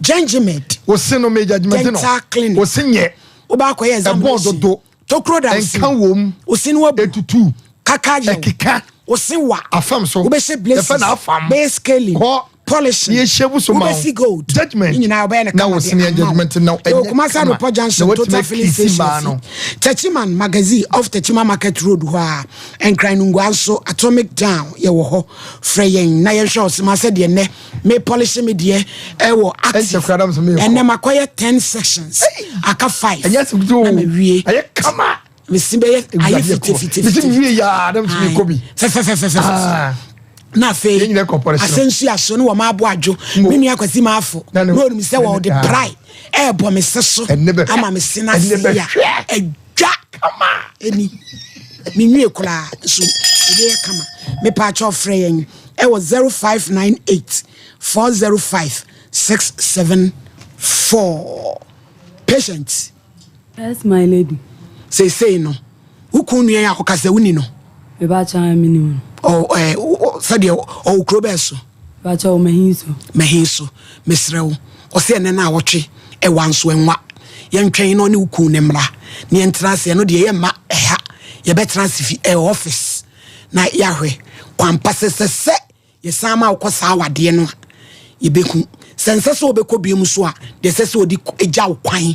Gengimed wo se no me judgment no Dental clinic. wo se nyɛ wobakɔyɛ ɛbɔn examination dodo tokuro da wo se ɛnka wom wo se no wabu etutu kaka yɛ wo ɛkeka wo se wa afam so wobɛhyɛ braces yɛfɛ na afam bɛyɛ scaling kɔ Polishing. Na yɛhyɛ bu so ma wo. Wobɛsi gold. Judgment. Ne nyinaa wobɛyɛ no Na kama wo de senior ama wo. judgment na Yɛwɔ ɛnyɛ Kumasi kama. Anɔpa Junction, Na watumi Total Filling akisi Station mmaa akyi. no. Techiman Magazine off Techiman Market Road hɔ a. Nkran Nungua nso Atomic Down yɛwɔ hɔ. Frɛ yɛn na yɛnhwɛ wo sema sɛdeɛ nnɛ me polish me deɛ ɛwɔ Ɛnkyɛ active. koraa na mesɛ merekɔ. Ɛnnɛ makɔyɛ 10 sections. Aka 5. Ɛnyɛ asɛm ketewa Na o. mawie. Ɛyɛ kama. Mesi bɛyɛ ayɛ fitafitafiti. Mesi wie yaa na mesi mekɔ bi. Fɛfɛfɛfɛfɛ. Ah. Na afei Yɛn nyinaa kɔ pɔlehye no. asɛnsuaso ne wɔn abo adwo. Mo. Me nua Kwasi Maafo Na na ne- onim sɛ na ne- wɔde ah. prae ɛɛbɔ me se so Ɛnne bɛ- ama me se no ɛnne ase bɛ yi a hwɛ. adwa Kama. ɛni menwie koraa nso ɛbɛyɛ kama. Mepaakyɛw frɛ yɛn ɛwɔ 0598 405 674. Patient. Yes my lady. Seesei no, wo kun nua yi a ɔka sɛ woni no? Mebakyɛ a menim no. Ɔ ɛ sɛdeɛ ɔwɔ kuro bɛɛ so? Mebakyɛ wɔ Mahin so. Mahin so. Mesrɛ wo, ɔsɛ ɛnɛ no a wɔtwe ɛwa nso ɛnwa. Yɛntwɛn na ɔne wo kun no mmra na yɛntena ase. Ɛno deɛ yɛmma ɛha. Yɛbɛtena ase fi ɛwɔ office na yɛahwɛ kwan pa sɛ sɛ sɛ Yɛsan ma wokɔ saa awadeɛ no a, yɛbɛhu. Sɛ nsɛ sɛ wobɛkɔ biom nso a, deɛ ɛsɛ sɛ ɔde gya wo kwan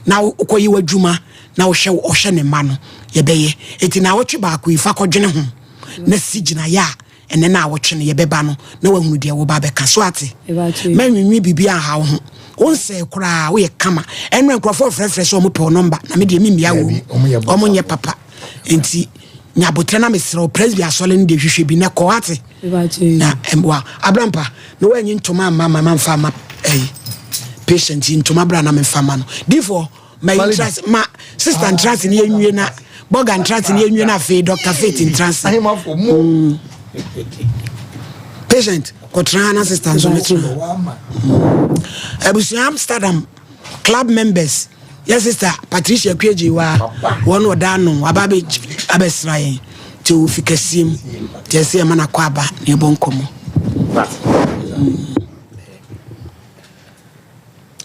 na wokɔyɛ w'adwuma na wohwɛ ɔhwɛ ne mma no, yɛbɛyɛ. Enti naawɔtwe baako yi, fa kɔdwene ho na si gyinaeɛ a ɛnɛ naawɔtwe no yɛbɛba no na woahunu deɛ woba abɛka. So ate? Mɛnwinwi biribi anha wo ho. Wonsɛe koraa, woyɛ kama. Ɛnora nkurɔfoɔ frɛfrɛ sɛ wɔpɛ wo nɔmba na me deɛ memmia wɔ mu. Wɔnyɛ papa. Enti nya aboterɛ na mesrɛ wo Presby asɔre no deɛ hwehwɛ bi na kɔ ate na ɛmboa abrampa na woanyi ntoma amma ma mamfa ama ɛyi patient yi ntoma bra na memfa ma no difoɔ ma yi ntrase ma sister ntrase ne yɛnwie na bɔga ntrase ne yɛnwie na afei Dr. Faith ntrase mm. Patient kɔtena na sister nso metena mm. Abusua Amsterdam club members Yɛ sista Patricia Akua-Gyeiwaa, wɔn ɔda ano, waba abɛsra yɛn, nti ɔwɔ fi kɛseɛ mu, nti ɛsɛ yɛma no akɔ aba na yɛbɔ nkɔmmɔ.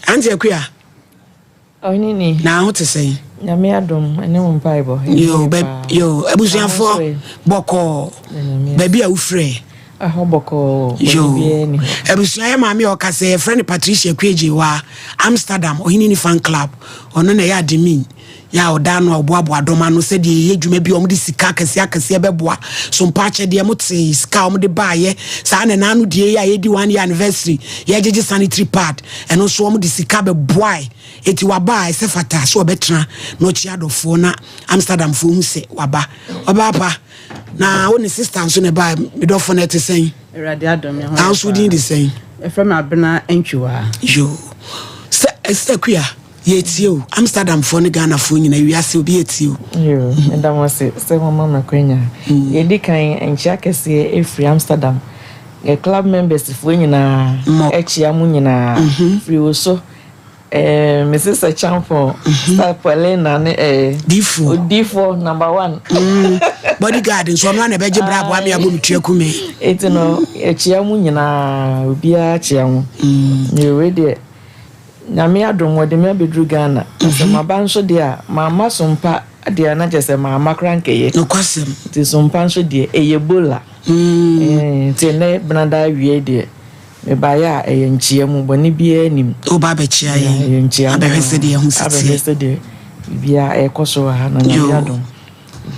Auntie Akua, Ɔhene na ho te sɛn? Nyame adom ɛne wo mpaebɔ. Yo, bɛ, yo, abusuafoɔ bɔkɔɔ, baabi a wofirɛ. Ɛhɔ bɔkɔɔ, bɔne Yoo. biara nni hɔ. Abusua yɛ maame a ɔka sɛ yɛfrɛ no Patricia Kuegyewa, Amsterdam, Ɔhene Fan Club. Ɔno na ɛyɛ admin yɛ a ɔda ano a ɔboaboa dɔm ano sɛdeɛ yɛyɛ dwuma bi a wɔde sika akɛseɛ akɛseɛ bɛboa. So mpa akyɛdeɛ mo tee sika a wɔde baayɛ saa na ɛna ano die yi a yɛdi one year anniversary yɛgyegye sanitary pad ɛno nso wɔde sika bɛboae. Eti waba a ɛsɛ fata sɛ ɔbɛtena na ɔkyia adɔfoɔ na Amsterdamfoɔ hu sɛ waba. Ɔbaa pa. Na wo ne sista nso na ɛbaa me dɔfo no ɛte sɛn? Awurade adom me ho yɛ Na nso din de sɛn? Yɛfrɛ me Abena Antwiwaa. Yoo. Sɛ Sister Kuya, yɛretie o. Amsterdamfoɔ ne Ghanafoɔ nyinaa, wiase obi retie o. Yoo, meda mo ase sɛ moama me akwanya. Deɛ ɛdi kan, nkyea kɛseɛ ɛfiri Amsterdam. Yɛ club members foɔ nyinaa kyea mo nyinaa. Firi wo so Eh, me sister Champon, Star Paulina ne eh, Difoɔ. Odifoɔ number one. Bodyguard nso ɔno ana ɛbɛgye bra aboa me abɔ me tua kume. Eti no, yɛkyia mu nyinaa, obiara kyia mo. Mm. Wei deɛ, Nyame adom wɔde me abɛduru Ghana. Na sɛ maba nso deɛ a, mamma Sompa deɛ a na kyerɛ sɛ mamma koraa nkɛyɛ. Nokwasɛm. Nti Sompa nso deɛ, ɛyɛ bola. Mm. Nti ɛnɛ benada awie deɛ, Mebaeɛ a, ɛyɛ nkyea mu, bɔne biara nnim. Woba abɛkyea yɛn, Ɛyɛ nkyea nko abɛhwɛ ara, sɛdeɛ ɛho si teɛ. abɛhwɛ sɛdeɛ biribiara ɛrekɔ so wɔ ha, na Nyame Yoo. adom,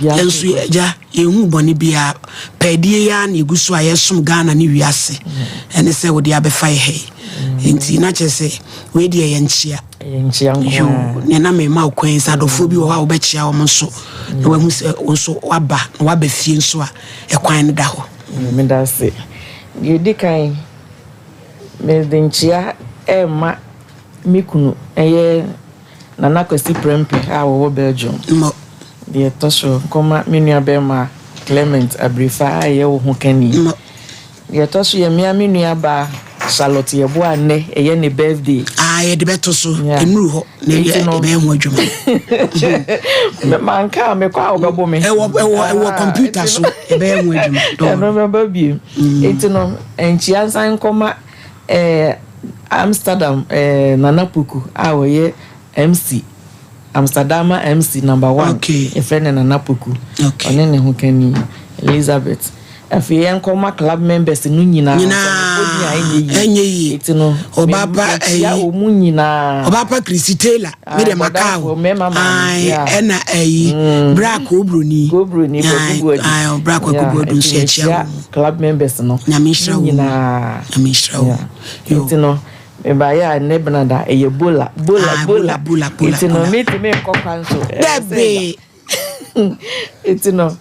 biribiara Yɛn nso nso rekɔ so. Agya, yɛnhuu bɔne biara. Pɛɛdie yi ara na yɛgu so a yɛresom Ghana ne wiase, ɛne sɛ wode abɛfa yɛ ha yi. Nti na kyerɛ sɛ wei deɛ ɛyɛ nkyea. Ɛyɛ nkyea nko Yoo, ara. nea na mema wo kwan yi sɛ adɔfoɔ bi wɔ hɔ a wobɛkyea wɔn nso, na wahu sɛ wo nso woaba, na woaba fie nso a, ɛkwan no da hɔ. Meda ase. Deɛ ɛdi kan, mede nkyea rema me kunu, ɛyɛ Nana Kwasi Prempeh a ɔwɔ Belgium. Deɛ ɛtɔ so, nkɔma me nuabarima Clement Abirifa a ɛyɛ wo ho kani. Deɛ ɛtɔ so yɛ me ara me nuabaa Charlotte Yeboah a nnɛ ɛyɛ ne birthday. Ah, yɛde bɛto so. Ɛnuru hɔ na yɛbɛyɛ ho adwuma. Manka a mekɔ a wɔbɛbo me. Ɛwɔ ɛwɔ ɛwɔ kɔmputa so yɛbɛyɛ ho adwuma. Ɛno bɛba bio. Enti no nkyia nsan nkɔma ɛɛ Amsterdam ɛɛ Nana Poku a ɔyɛ MC Amsterdama MC number one. Okay. Yɛfrɛ no Nana Poku. Okay. Ɔne ne ho kani Elizabeth. Afei yɛnkɔma club members no nyinaa. Nyinaa ɛnyɛ yie. Nti no, Ɔbaa pa mekyia ɛyi. wɔn nyinaa. Ɔbaa pa Chrissy Taylor. Me de maka o. Bɔdamfoɔ, mmarima maame, Ae, yeah. ɛna ɛyi. Bra Kobroni. Kobroni, Kwaku Boadu. Ae, bra Kwaku Yeah, Boadu nso nti yɛkyia mekyia wɔn. club members no. Nyame nhyira wɔn. Nyinaa. Nyame nhyira wɔn. Yeah. Nti no, mebaeɛ a nnɛ benada ɛyɛ bola, bola, Ah, bola. bola, bola, bola, Nti no, bola. mentumi nkɔ kwan so. Ɛwɔ sɛ Dabi. Nti no,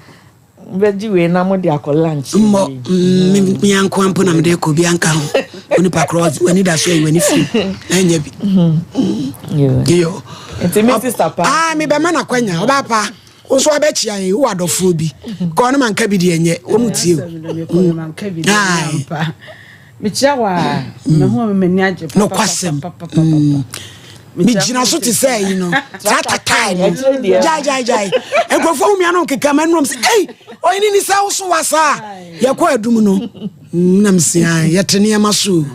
bɛgye wei na mode akɔ lunch. Mmɔ me anko ampo na mede kɔ bi anka ho. Onipa korɔ w'ani da so ayi w'ani firi ɛnyɛ bi. Yo. Nti me sister pa. Ah, me bɛma na kwanya ɔba pa. Wo nso abɛkyia yɛn wo adɔfoɔ bi. Kɔ ne manka bi deɛ nyɛ wɔn mu tie o. Aye. Mekyia wo a, mehu a m'ani agye. Nokwasɛm. Megyina so te sɛ yi no tratatae no gyae gyae gyae nkurɔfoɔ hu mia no nkeka ma nnom sɛ ei ɔhene ni sɛ wo so wa saa yɛkɔ adum no nam sia yɛte nneɛma so o.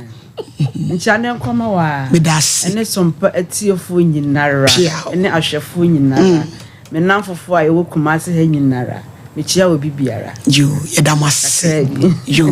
Nkyia ne nkɔma wo a. Meda ase. Ɛne sompa atiefoɔ nyinara. Pia. Ɛne ahwɛfoɔ nyinara. Me nnamfofoɔ a yɛwɔ Kumase ha nyinara. Mekyia obi biara. Yo, yɛda mo ase. Kakra bi. Yo,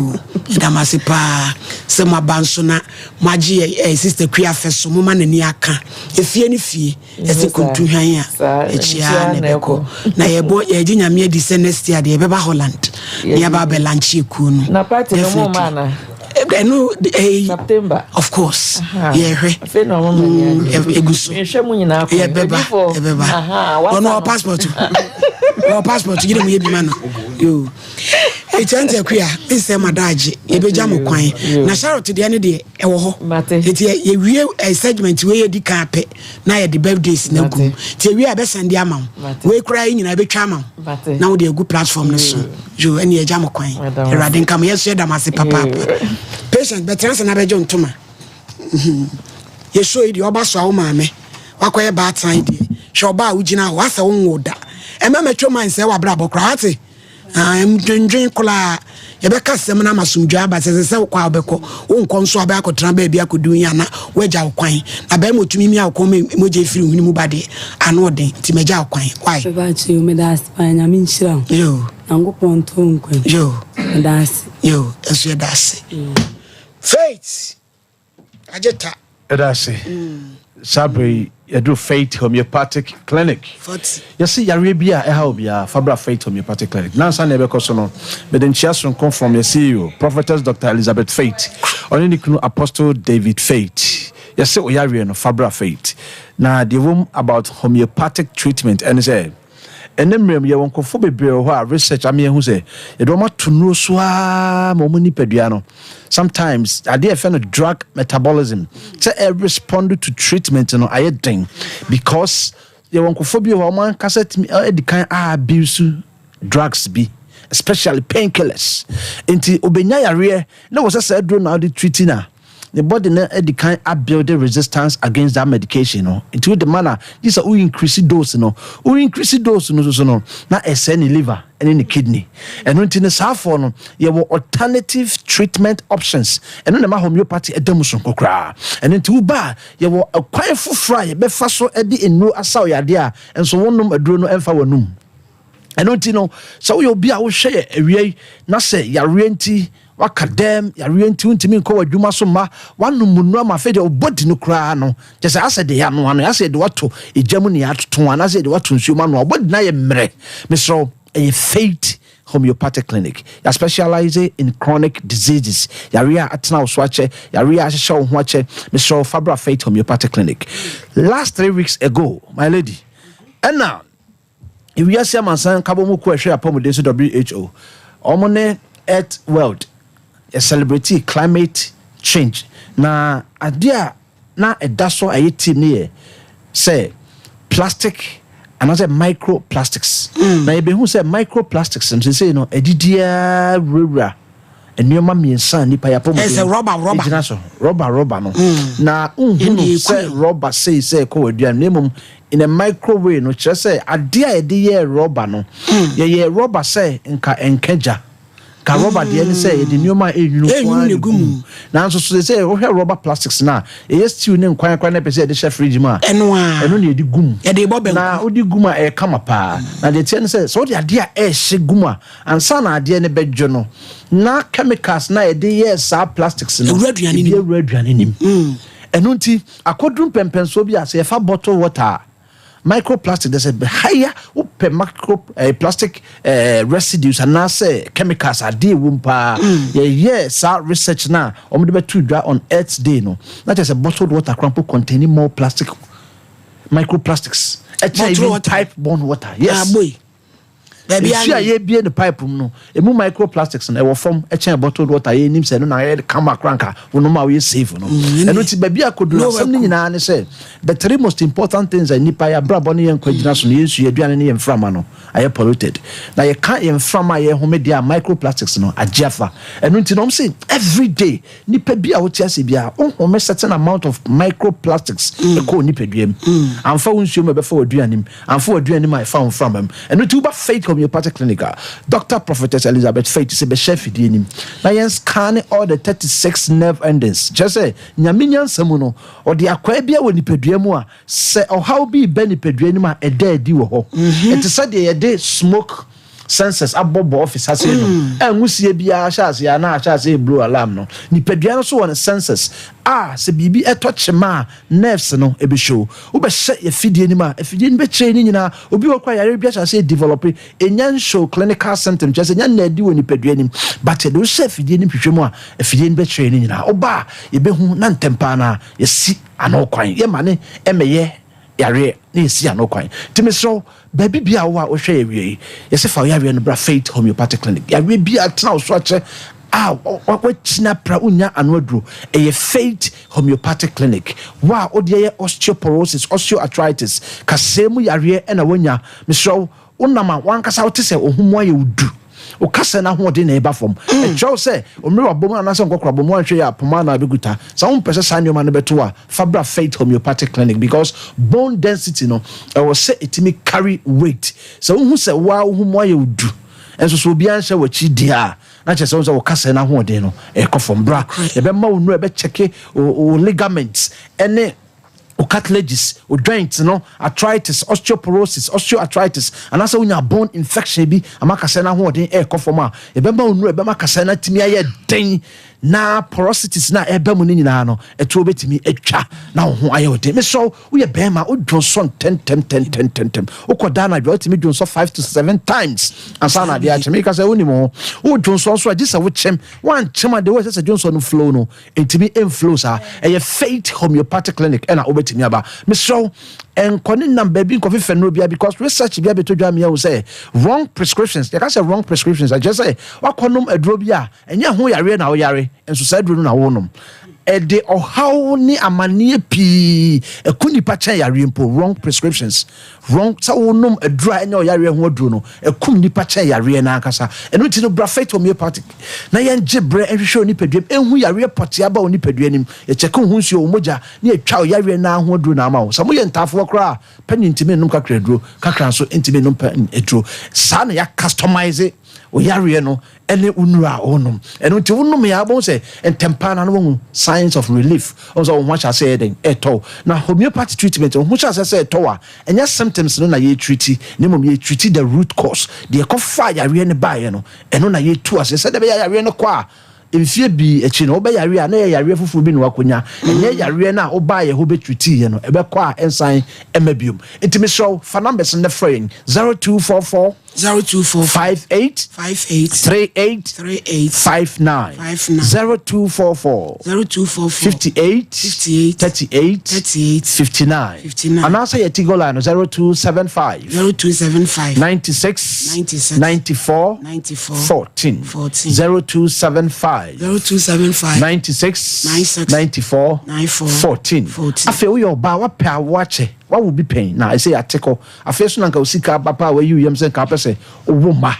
yɛda mo ase paa sɛ mo aba nso na mo agye yɛ eh, sister Kua afɛ so mo ma n'ani aka. Efie ne fie, ɛsɛ kuntu hwan a ɛkyia na ɛbɛkɔ. Na yɛbɔ yɛgye Nyame adi sɛ next year deɛ yɛbɛba Holland na yɛaba abɛlanche ekuo no. Na party no mo ma ana? Ɛno eh, September. Of course. Yɛhwɛ. Afei na ɔmo ma ni agye. Egu so. Nhwɛ mu nyinaa kɔ. Yɛbɛba, yɛbɛba. Ɔno ɔwɔ passport. Ɔwɔ passport gyina mu yɛ bi ma no. Yo. Eti Auntie Akua, nsɛm adagye. Yɛbɛgya mo kwan. Na Charlotte deɛ ne deɛ ɛwɔ hɔ. Eti yɛwie segment wei yɛ di kan pɛ na yɛde birthdays na gu. Ti yɛwie a yɛbɛsɛn de ama wo. Wei koraa yi nyinaa yɛbɛtwa ama wo. Na wode agu platform no so. Yo, ɛne yɛgya mo kwan. Awurade nka mo. Yɛn nso yɛda mo ase papaapa. Patient bɛtena ase na bɛgye ntoma. Yɛsuo yi deɛ ɔba so a wo maame wakɔyɛ baatan deɛ hwɛ ɔba a wogyina hɔ asɛ wo nwo da ɛma mɛtwa man sɛ wabrabɔ koraa ate ndwendwen koraa yɛbɛka sɛm no ama somdwa aba sɛ sɛ sɛ wokɔ a wobɛkɔ wonkɔ nso a wobɛakɔtena baabi akɔdu yi ana woagya wo kwan na bɛrima ɔtumi mia wo kɔn ma mogya ɛfiri wo hwene mu ba deɛ ano ɔden nti magya wo kwan wae. Mepa kyɛw, meda ase paa, Nyame nhyira wo. Yo. Nyankopɔn nto wo nkwa. Yo. Meda ase. Yo, ɛnso yɛda ase. Faith Agye ta. Ɛda ase. Saa bere yi yɛduru Faith Homeopathic Clinic. Yɛse yareɛ bi a ɛha obiara, fa bra Faith Homeopathic Clinic. Nansa na yɛbɛkɔ so no, mede nkyea soronko from yɛ CEO, Prophetess Dr. Elizabeth Faith, ɔne ne kunu Apostle David Faith. Yɛse wo yareɛ no, fa bra Faith. Na deɛ ɛwom about homeopathic treatment ɛne sɛ, ɛnɛ mmerɛ mu yɛwɔ nkurɔfoɔ bebree wɔ hɔ a research ama yɛahu sɛ yɛde wɔn ato nnuro so ara ma wɔn nipadua no sometimes adeɛ a yɛfrɛ no drug metabolism sɛ ɛ respond to treatment no ayɛ den because yɛwɔ nkurɔfoɔ bi wɔ hɔ a wɔn ankasa tumi adi kan abuse drugs bi, especially painkillers, nti obenya yareɛ na wɔ sɛ saa aduro na ɔde treat na ne body no adi kan abuild resistance against that medication no, nti wode ma na gye sɛ wo increase dose no, wo increase dose no soso no na ɛsɛe ne liver ɛne ne kidney. Ɛno nti no saafoɔ no yɛwɔ alternative treatment options. Ɛno na ɛma homeopathy ɛda mu sonko koraa. Ɛno nti woba a yɛwɔ ɛkwan foforɔ a yɛbɛfa so de nnuro asaw yadeɛ a nso wonom aduro no ɛmfa w'anum. Ɛno nti no sɛ woyɛ obi a wohwɛ yɛ awia yi na sɛ yareɛ nti waka dɛm, yareɛ nti wontumi nkɔ w'adwuma so mma woanom mu nnuro ama afei deɛ wo body no koraa no kyɛ sɛ asɛ de yɛanoa no asɛ yɛde wato egya mu ne yɛatoto anaasɛ yɛde wato nsuo mu anoa, wo body no ayɛ mmerɛ, mesrɛ wo, ɛyɛ Faith Homeopathic Clinic. Yɛ specialize in chronic diseases, yareɛ a atena wo so akyɛ, yareɛ a ahyehyɛ wo ho akyɛ, mesrɛ wo, fa bra Faith Homeopathic Clinic. Last 3 weeks ago, my lady, ɛna ewiase amansan nkabɔ mu kɔ ɛhwɛ apɔmuden so WHO, wɔn ne Earth World yɛ celebrate climate change, na adeɛ a na ɛda so a ɛyɛ team ne yɛ sɛ plastic anaasɛ microplastics. Na yɛbɛhu sɛ microplastics no sesei no ɛdidiaa wurawura nneɛma mmiɛnsa a nipa yɛ apɔmuden Ɛsɛ rɔba, rɔba. Gyina so, rɔba rɔba no na nhunu Ɛnde sɛ ɛku yɛn. Rɔba sei sɛ ɛkɔ w'aduane na mmom in a microwave no kyerɛ sɛ adeɛ a yɛde yɛɛ rɔba no, yɛyɛ rɔba sɛ nka ɛnka gya. Ka rɔba deɛ ne sɛ yɛde nneɛma a ɛnwunu nko ara na ɛgu mu. Nanso so sɛ wohwɛ rɔba plastics no a, ɛyɛ stew ne nkwan koraa na ɛpɛ sɛ yɛde hyɛ fridge mu a, ɛno na yɛde gu mu. Na wode gu mu a, ɛyɛ kama paa. Na deɛ ɛteɛ ne sɛ, sɛ wode adeɛ a ɛrehye gu mu a, ansa na adeɛ no bɛdwo no, na chemicals no a yɛde yɛɛ saa plastics no, ebi awura aduane no mu. Ɛno nti, akɔduru mpɛnpɛnsoɔ bi a, sɛ yɛfa bottle water a, Microplastic de sɛ higher wopɛ micro eh, plastic eh, residues anaasɛ chemicals adeɛ ɛwɔ mu paa mm. Yɛyɛ saa research no a wɔde bɛto dwa on Earth Day no na kyerɛ sɛ bottled water koraa mpo containing more plastic microplastics ɛkyɛ even pipe borne water, yes. Ah, boy. Nsu a yɛrebue no pipe mu no, emu microplastics no, ɛwɔ fam kyɛn bottled water a yɛnim sɛ ɛno na ayɛ kama koraa nka wonom a woyɛ safe no. Mm, ɛno nti baabi a kɔduru asɛm no nyinaa ne sɛ the three most important things a nnipa yɛ abrabɔ ne yɛn nkwa gyina so no, yɛn nsu, yɛn aduane ne yɛn mframa no ayɛ polluted. Na yɛka yɛn mframa a yɛhome deɛ a microplastics no agye afa. Ɛno nti na wɔn se every day nipa bi a wote ase biara wohome certain amount of microplastics mm. ɛkɔ nipadua mu. Amfa wo nsuo mu ɛbɛfa w'aduane mu. Amfa w'aduane mu a ɛfa wo mframa mu. Ɛno nti woba Faith Homeopathic Clinic a, Doctor Prophetess Elizabeth Faith sɛ bɛhyɛ afidie nim na yɛn scan all the 36 nerve endings. Kyerɛ sɛ Nyame nyansa mu no, ɔde akwaa bi wɔ nipadua mu a sɛ ɔhaw bi reba nipadua no mu a ɛda adi wɔ hɔ. Ɛte sɛ deɛ yɛde smoke sensors abɔ bɔ office ha sei no mm. A nwusie biara hyɛ aseɛ a na ahyɛ aseɛ blow alarm no. Nipadua no so wɔ ne sensors a sɛ biribi ɛtɔ kyema a nerves no ɛbɛhyɛw. Wobɛhyɛ afidie no mu a afidie no bɛkyerɛ ne nyinaa. Obi wɔ kora yare bi ahyɛ aseɛ develop, ɛnya nhyɛw clinical symptom, kyerɛ sɛ ɛnya nna adi wɔ nipadua no mu, but yɛde wohyɛ afidie no hwehwɛ mu a afidie no bɛkyerɛ ne nyinaa. Woba a yɛbɛhu na ntɛm paa na yɛsi ano kwan, yɛma ne ɛmɛyɛ yareɛ na yɛsi ano kwan. Nti mesrɛ wo, baabi biara a wowɔ a wohwɛ yɛ awie yi, yɛse fa wo yareɛ no bra Faith Homeopathic Clinic. Yareɛ biara tena wo so akyɛ a wakyini apra wonnya ano aduro, ɛyɛ Faith Homeopathic Clinic. Wo a wodeɛ yɛ osteoporosis, osteoarthritis, kasɛɛ mu yareɛ ɛna woanya, mesrɛ wo, Wonam a, w'ankasa wote sɛ wo ho mu ayɛ wo du. Wo kasa no ahoɔden na ɛreba fam. Ɛkyerɛ wo sɛ mmerewabɔ mu anaasɛ nkɔkorabɔ mu, woanhwɛ yie a, poma anaa bɛkuta. Sɛ wompɛ sɛ saa nneɛma no bɛto wo a, fa bra Faith Homeopathic Clinic because bone density no, ɛwɔ sɛ ɛtumi carry weight. Sɛ wohu sɛ wo ara wo ho mu ayɛ wo du, nso so obiara nhyɛ w'akyi deɛ a, na kyerɛ sɛ wohu sɛ wo kasa no ahoɔden no ɛrekɔ fam. Bra, yɛbɛma wo nnuro a ɛbɛkyɛke wo ligaments ne wo cartilages, wo joints no, arthritis, osteoporosis, osteoarthritis, anaasɛ wonya bone infection bi ama kasɛɛ no ahoɔden ɛrekɔ fam a, yɛbɛma wo nnuro a ɛbɛma kasɛɛ no atumi ayɛ den na porosities no a ɛreba mu no nyinaa no, ɛtoɔ bɛtumi atwa na wo ho ayɛ wo den. Mesrɛ wo, woyɛ bɛrima, wodwonsɔ ntɛntɛmtɛntɛntɛm. Wokɔda anadwo a, wotumi dwonsɔ 5 to 7 times ansa na adeɛ akye. Meka sɛ wonim ho. Wodwonsɔ nso a, gye sɛ wokyem. Woankyem a, deɛ wɔ sɛ dwonsɔ no flow no, Ɛntumi mflow saa. Ɛyɛ Faith Homeopathic Clinic ɛna wobɛtumi aba. Mesrɛ wo, nkɔ ne nam baabi nkɔfefɛ nnuro biara because research bi abɛtɔ dwa mmiɛhu sɛ wrong prescriptions, yɛka sɛ wrong prescriptions a, kyerɛ sɛ wakɔnom aduro bi a ɛnyɛ ho yareɛ na woyare, nso saa aduro no na wonom. Ɛde ɔhaw ne amanneɛ pii ɛko nipa kyɛn yareɛ mpo. Wrong prescriptions, wrong sɛ wonom aduro a ɛnyɛ ɔyareɛ ho aduro no, ɛkum nipa kyɛn yareɛ no ankasa. Ɛno nti no, bra Faith Homeopathic na yɛngye berɛ nhwehwɛ wo nipadua mu, nhu yareɛ pɔtee aba wo nipadua no mu, yɛkyɛke wo ho nsuo, wo mogya, na yɛtwa wo yareɛ no ara ho aduro na ama wo. Sɛ moyɛ ntaafoɔ koraa a, panyin ntumi nnom kakra aduro, kakra nso ntumi nnom panyin aduro. Saa na yɛacustomize wo yareɛ no ne wo nnuro a wonom. Ɛno nti wonom yɛ a wobɛhu sɛ ntɛm paa na woahu signs of relief. Wohu sɛ wo ho ahyɛ aseɛ yɛ dɛn? Ɛretɔ wo. Na homeopathy treatment, wo ho hyɛ aseɛ sɛ ɛretɔ wo a, ɛnyɛ symptoms no na yɛretreati, na mmom yɛretreati the root cause, deɛ ɛkɔfaa yareɛ no baeɛ no. Ɛno na yɛtu aseɛ sɛdeɛ ɛbɛyɛ a yareɛ no kɔ a, mfeɛ pii akyi no, wobɛyare a na ɛyɛ yareɛ foforɔ bi na woakɔnya. Ɛnyɛ yareɛ no a wobaeɛ hɔ bɛtritiiɛ no, ɛbɛkɔ a ɛnsan mma biom. Nti mesrɛ wo, fa numbers no na frɛ yɛn, 0244 0244 58 58 38 38 59 59 0244 0244 58 58 38 38 59 59 anaasɛ yɛ Tigo line no 0275 0275 96 96 94 94 14 14 0275 0275 96 96 94 94 14 14. Afei woyɛ ɔbaa, woapɛ awo akyɛ, woawo bi pɛn na ɛsɛ yɛate kɔ. Afei so na nka wo sika aba paa, wayi wo yam sɛ nka wopɛ sɛ wowo mma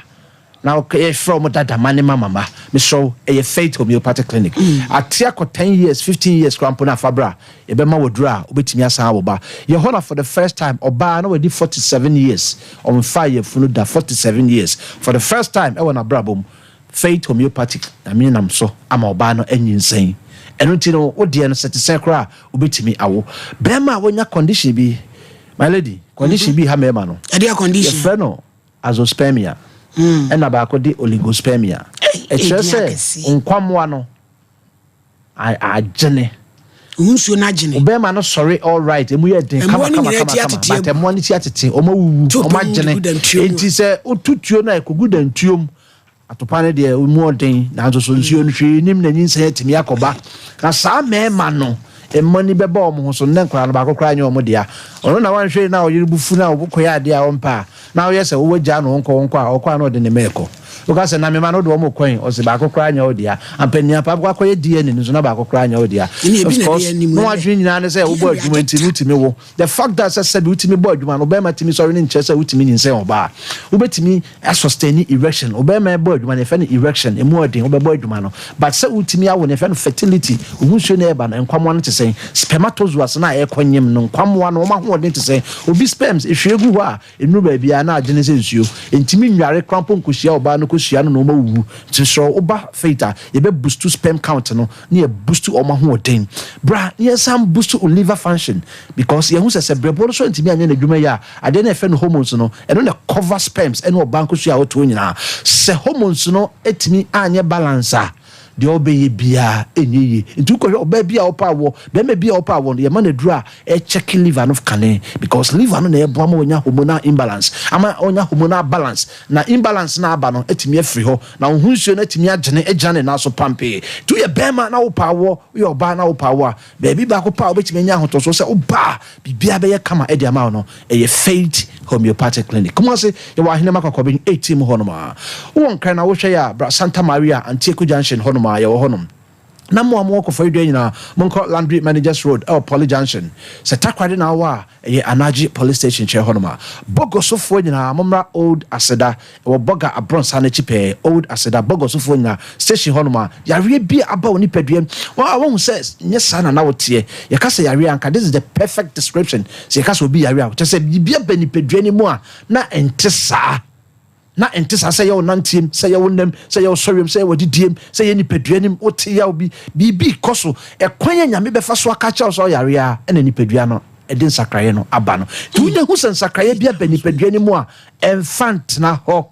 na yɛfrɛ wɔn dada ma ne mama ma. Mesrɛ wo, ɛyɛ Faith Homeopathic Clinic. Ate akɔ 10 years, 15 years koraa mpo no afa bra, yɛbɛma wo aduro a wobɛtumi asan awo ba. Yɛ hɔ na for the first time ɔbaa na wadi 47 years, ɔmfaa yafunu da, 47 years, for the first time ɛwɔ n'abrabɔ mu. Faith Homeopathic Nyame nam so ama ɔbaa no anyinsɛn. Ɛno nti no, wo deɛ no sɛ te sɛn koraa a, wobɛtumi awo. Bɛrima a wanya condition bi, my lady, condition bi ha mmarima no. Ɛdeɛ condition? Yɛfrɛ no azoospermia. Ɛna baako de oligospermia. Ɛkyerɛ sɛ nkwammoa no agyene. Wo nsuo no agyene. Wo bɛrima no sɔre all right, emu yɛ den kama kama kama kama, but mmoa no ti atete, wɔn awuwu, wɔn agyene. Enti sɛ wotu tuo no a ɛkɔgu dantuo mu. Atopa no deɛ emu ɔden, nanso so nsuo no hwee nnim na nyinsɛn atumi akɔba. Na saa mmarima no mma ani bɛba wɔn ho so, nnɛ nkwadaa no baako koraa nyɛ wɔn dea. Ɔno na wanhwɛ yie na ɔyere bo fu na ɔkɔyɛ adeɛ a ɔmpɛ a, na woyɛ sɛ wowagyaa no ɔnkɔ ɔnkɔ a, ɔkɔ a na ɔde ne mma rekɔ. Woka sɛ na me mma no wode wɔn rekɔ he? Ɔse baako koraa nyɛ wo dea. Ampa nni ampa wobɛkɔ akɔyɛ DNA no nso na baako koraa nyɛ wo dea. Of course, na w'adwene nyinaa ne sɛ wobɔ adwuma nti no wotumi wo. The fact that sɛ sɛbi wotumi bɔ adwuma no, ɔbarima tumi sɔre no nkyerɛ sɛ wotumi nyinsɛn ɔbaa. Wobɛtumi asustaini erection, ɔbarima bɔ adwuma no yɛfrɛ no erection, ɛmu ɔden, wobɛbɔ adwuma no. But sɛ wotumi awo no yɛfrɛ no fertility, wo ho nsuo no ɛreba no, nkwammoa no te sɛn? Spermatozoas no a ɛrekɔ nyem no, nkwammoa no, wɔn ahoɔden te sɛn? Obi sperms, ɛhwie gu hɔ a, ɛnnuru baabiara na agyene sɛ nsuo. Ɛntumi nnware koraa mpo nkɔhyia ɔbaa no kɔhyia no na wɔawuwu. Nti mesrɛ wo, woba Faith a, yɛbɛ boost sperm count no na yɛ boost wɔn ahoɔden. Bra na yɛnsan boost wo liver function because yɛahu sɛ sɛ brɛboɔ no so antumi anyɛ n'adwuma yie a, adeɛ no a yɛfrɛ no hormones no, ɛno na ɛcover sperms ɛne ɔbaa nkosua a wotoɔ nyinaa. Sɛ hormones no atumi anyɛ balance a, deɛ ɔbɛyɛ biara ɛnyɛ yie. Nti wokɔhwɛ ɔbaa bi a ɔpɛ awoɔ, bɛrima bi a ɔpɛ awoɔ no, yɛma no aduro a ɛkyɛke liver no kane because liver no na ɛboa ma ɔnya hormonal imbalance, ama ɔnya hormonal balance. Na imbalance no a aba no atumi afiri hɔ, na wo ho nsuo no atumi agyene agyina ne nan so pampee. Nti woyɛ barima na wopɛ awoɔ, woyɛ ɔbaa na wopɛ awoɔ a, baabi baako pɛ a wobɛtumi anya ahotɔsoɔ sɛ woba a biribiara bɛyɛ kama de ama wo no, ɛyɛ Faith Homeopathic Clinic. Kumasi, yɛwɔ Ahenema Kwakɔben 18 mu hɔnom a. Wowɔ Nkran na wohwɛ yɛ a, bra Santa Maria, Antieku Junction hɔnom a, yɛwɔ hɔnom. Na mo a mowɔ Koforidua nyinaa, monkɔ Landry Managers Road wɔ Poly Junction. Sɛ Takoradi na wowɔ a, ɛyɛ Anagye Police Station nkyɛn hɔnom a. Bogosofoɔ nyinaa, mommra Old Aseda, ɛwɔ Bɔga Abrɔnsa no akyi pɛɛ, Old Aseda, Bogosofoɔ nyinaa, station hɔnom a. Yareɛ bi a aba wo nipadua mu, woahu sɛ nyɛ saa na na woteɛ. Yɛka sɛ yareɛ a, anka this is the perfect description. Sɛ yɛka sɛ obi yare a, kyerɛ sɛ biribi aba nipadua no mu a na ɛnte saa. Na ɛnte saa sɛ ɛyɛ wo nanteɛm, sɛ ɛyɛ wo nnam, sɛ ɛyɛ wo sɔreɛm, sɛ ɛyɛ w'adidieɛm, sɛ ɛyɛ nipadua no mu, wote yaw bi, biribi rekɔ so. Ɛkwan a Nyame bɛfa so aka akyerɛ wo sɛ ɔyare ara na nipadua no de nsakraeɛ no aba no. Nti wonya hu sɛ nsakraeɛ bi aba nipadua no mu a, ɛmfa ntena hɔ.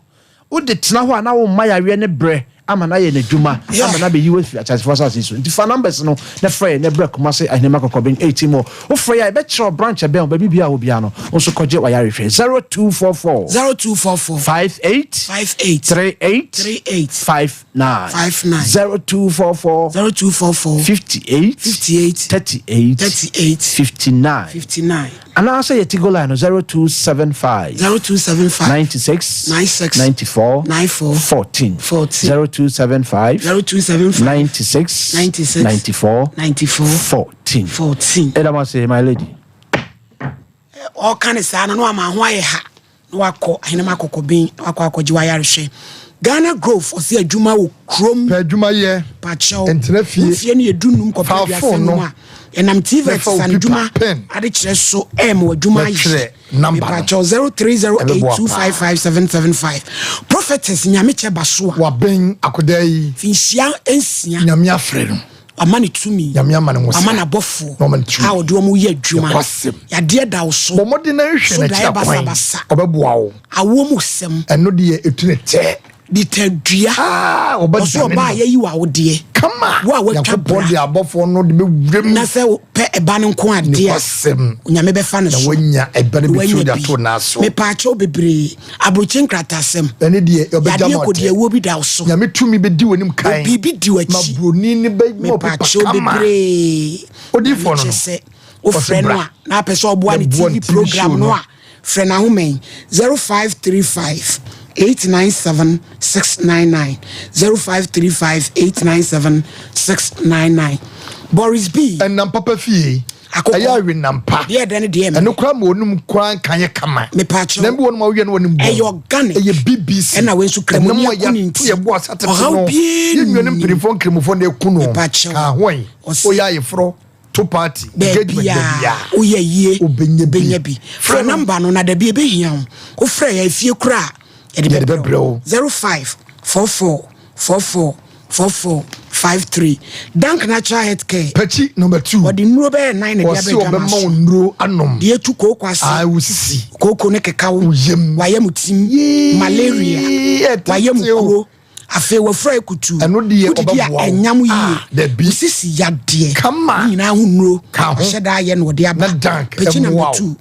Wode tena hɔ a na womma yareɛ no berɛ ama no ayɛ n'adwuma ama no abɛyi wo afiri ateasefoɔ asase yi so. Nti fa numbers no na frɛ yɛn na brɛ Kumasi Ahenema Kɔkɔben 18 mu. Wofrɛ yɛn a yɛbɛkyerɛ wo branch ɛbɛn wo, baabi biara a wɔ biara no, wo nso kɔgye w'ayarehwɛ. 0244 0244 58 58 38 38 59 59 0244 0244 58 58 38 38 59 59 Anaasɛ yɛ Tigo line no 0275 0275 96 96 94 94 14 14 0275 0275 96 96 94 94 14 14. Ɛda mo ase my lady. Ɔka ne saa no na wama ho ayɛ ha na wakɔ ahenema akɔkɔben na wakɔ akɔgye wayarehwɛ Ghana Grove ɔsi adwuma wɔ kurom. Pɛ adwuma yɛ. Pakyɛw. Ntena fie. Wo mfie no yɛ dunum kɔpem Fa aduasa phone num no a, yɛnam na TVET fa wo sane pipa, dwuma pen, adekyerɛ so ɛɛma w'adwuma na ayɛ. twerɛ number no. Mepakyɛw Ɛbɛboa paa. 0308255775. Prophetess Nyamekyɛ Basoa. Waben akodaa yi. Finhyia nsia. Nyame afrɛ no. Wama no tumi. Nyame ama no nwosra. Wama no abɔfoɔ. Na wama no tumi. A ɔde wɔn yɛ adwuma. Nokwasɛm. Yadeɛ da wo so. Bɔ mmɔden na hwehwɛ So n'akyiri daeɛ akwan. basabasa. Ɔbɛboa wo. Awoɔ mu sɛm. Ɛno deɛ ɛtu ne tɛ. Ditadua. Ah, ɔbɛdane Ɔso ɔbaa no. yɛyi wɔ awodeɛ. Kama. Wo a watwa Nyankopɔn bra. de abɔfoɔ no de bɛwura mu. Na sɛ wopɛ ɛba no nko adeɛ a. Nokwasɛm. Onyame bɛfa no Na so. wanya ɛba no Na bi wanya to de bi. ato n'aso. Mepaakyɛw bebree. Aburokyi nkratasɛm. Ɛne deɛ ɔbɛgya Yadeɛ ma ɔtɛ. kɔdiawuo bi da wo so. Nyame tumi bɛdi w'anim kan. Obi bi di Ma w'akyi. buroni no bɛ ma ɔpepa Mepaakyɛw kama. bebree. Odiyifoɔ no Nyame no. kyɛ sɛ wofrɛ Ɔse no bra. a na apɛ sɛ ɔboa ne Yɛboa TV ne TV program show no no. a frɛ n'ahoma yi 0535 897 699 0535 897 699 Boris B. Ɛnam papa fie. Akokɔ. Ɛyɛ awe nam pa. Deɛ ɛdɛ ne deɛ ɛmɛ. Ɛno koraa ma onum koraa nka yɛ kama. Mepaakyɛw. Na ebi wɔnom a woyɛ no wɔnom bɔ. Ɛyɛ organic. Ɛyɛ BBC. Ɛna wei nso Ɛnam kramoni a ako ne yɛato nti. yɛ bo ase atete Ɔhaw no. biara Yɛn nuanom nnim. mpanimfoɔ nkramofoɔ na ɛku no. Mepaakyɛw. Ka ho yi. Ɔse. Woyɛ ayeforɔ, to party, engagement Baabiaa baabiaa. woyɛ yie. Wobɛnya bi. Wobɛnya bi. Fra Frɛ no. number no na dabi ɛbɛhia wo. Wofrɛ yɛn efie koraa a yɛde Yɛde bɛbrɛ bɛbrɛ wo. wo. 0544. 44 44 53. Dank Natural Health Care. Pɛkyi number 2. Wɔde nnuro bɛyɛ nan na ɛde Wɔse abɛ dwama wɔbɛma so. wo nnuro anom. Deɛ etu kooko ase. Ah, wo sisi. Kooko ne keka wo. Wo yam. Wayɛ mu tim. Yee, Malaria. ɛtete Wayɛ mu o. kuro. Afei wafura ekutu. Ɛno deɛ Wodidi a ɔbɛboa wo. ɛnyam yie. Ah, dabi. Wo sisi yadeɛ. Kama. Ne nyinaa ho nnuro. Ka ho. Ɔhyɛ da ayɛ na ɔde aba. Na Dank Pɛkyi ɛmmoa number wo. 2.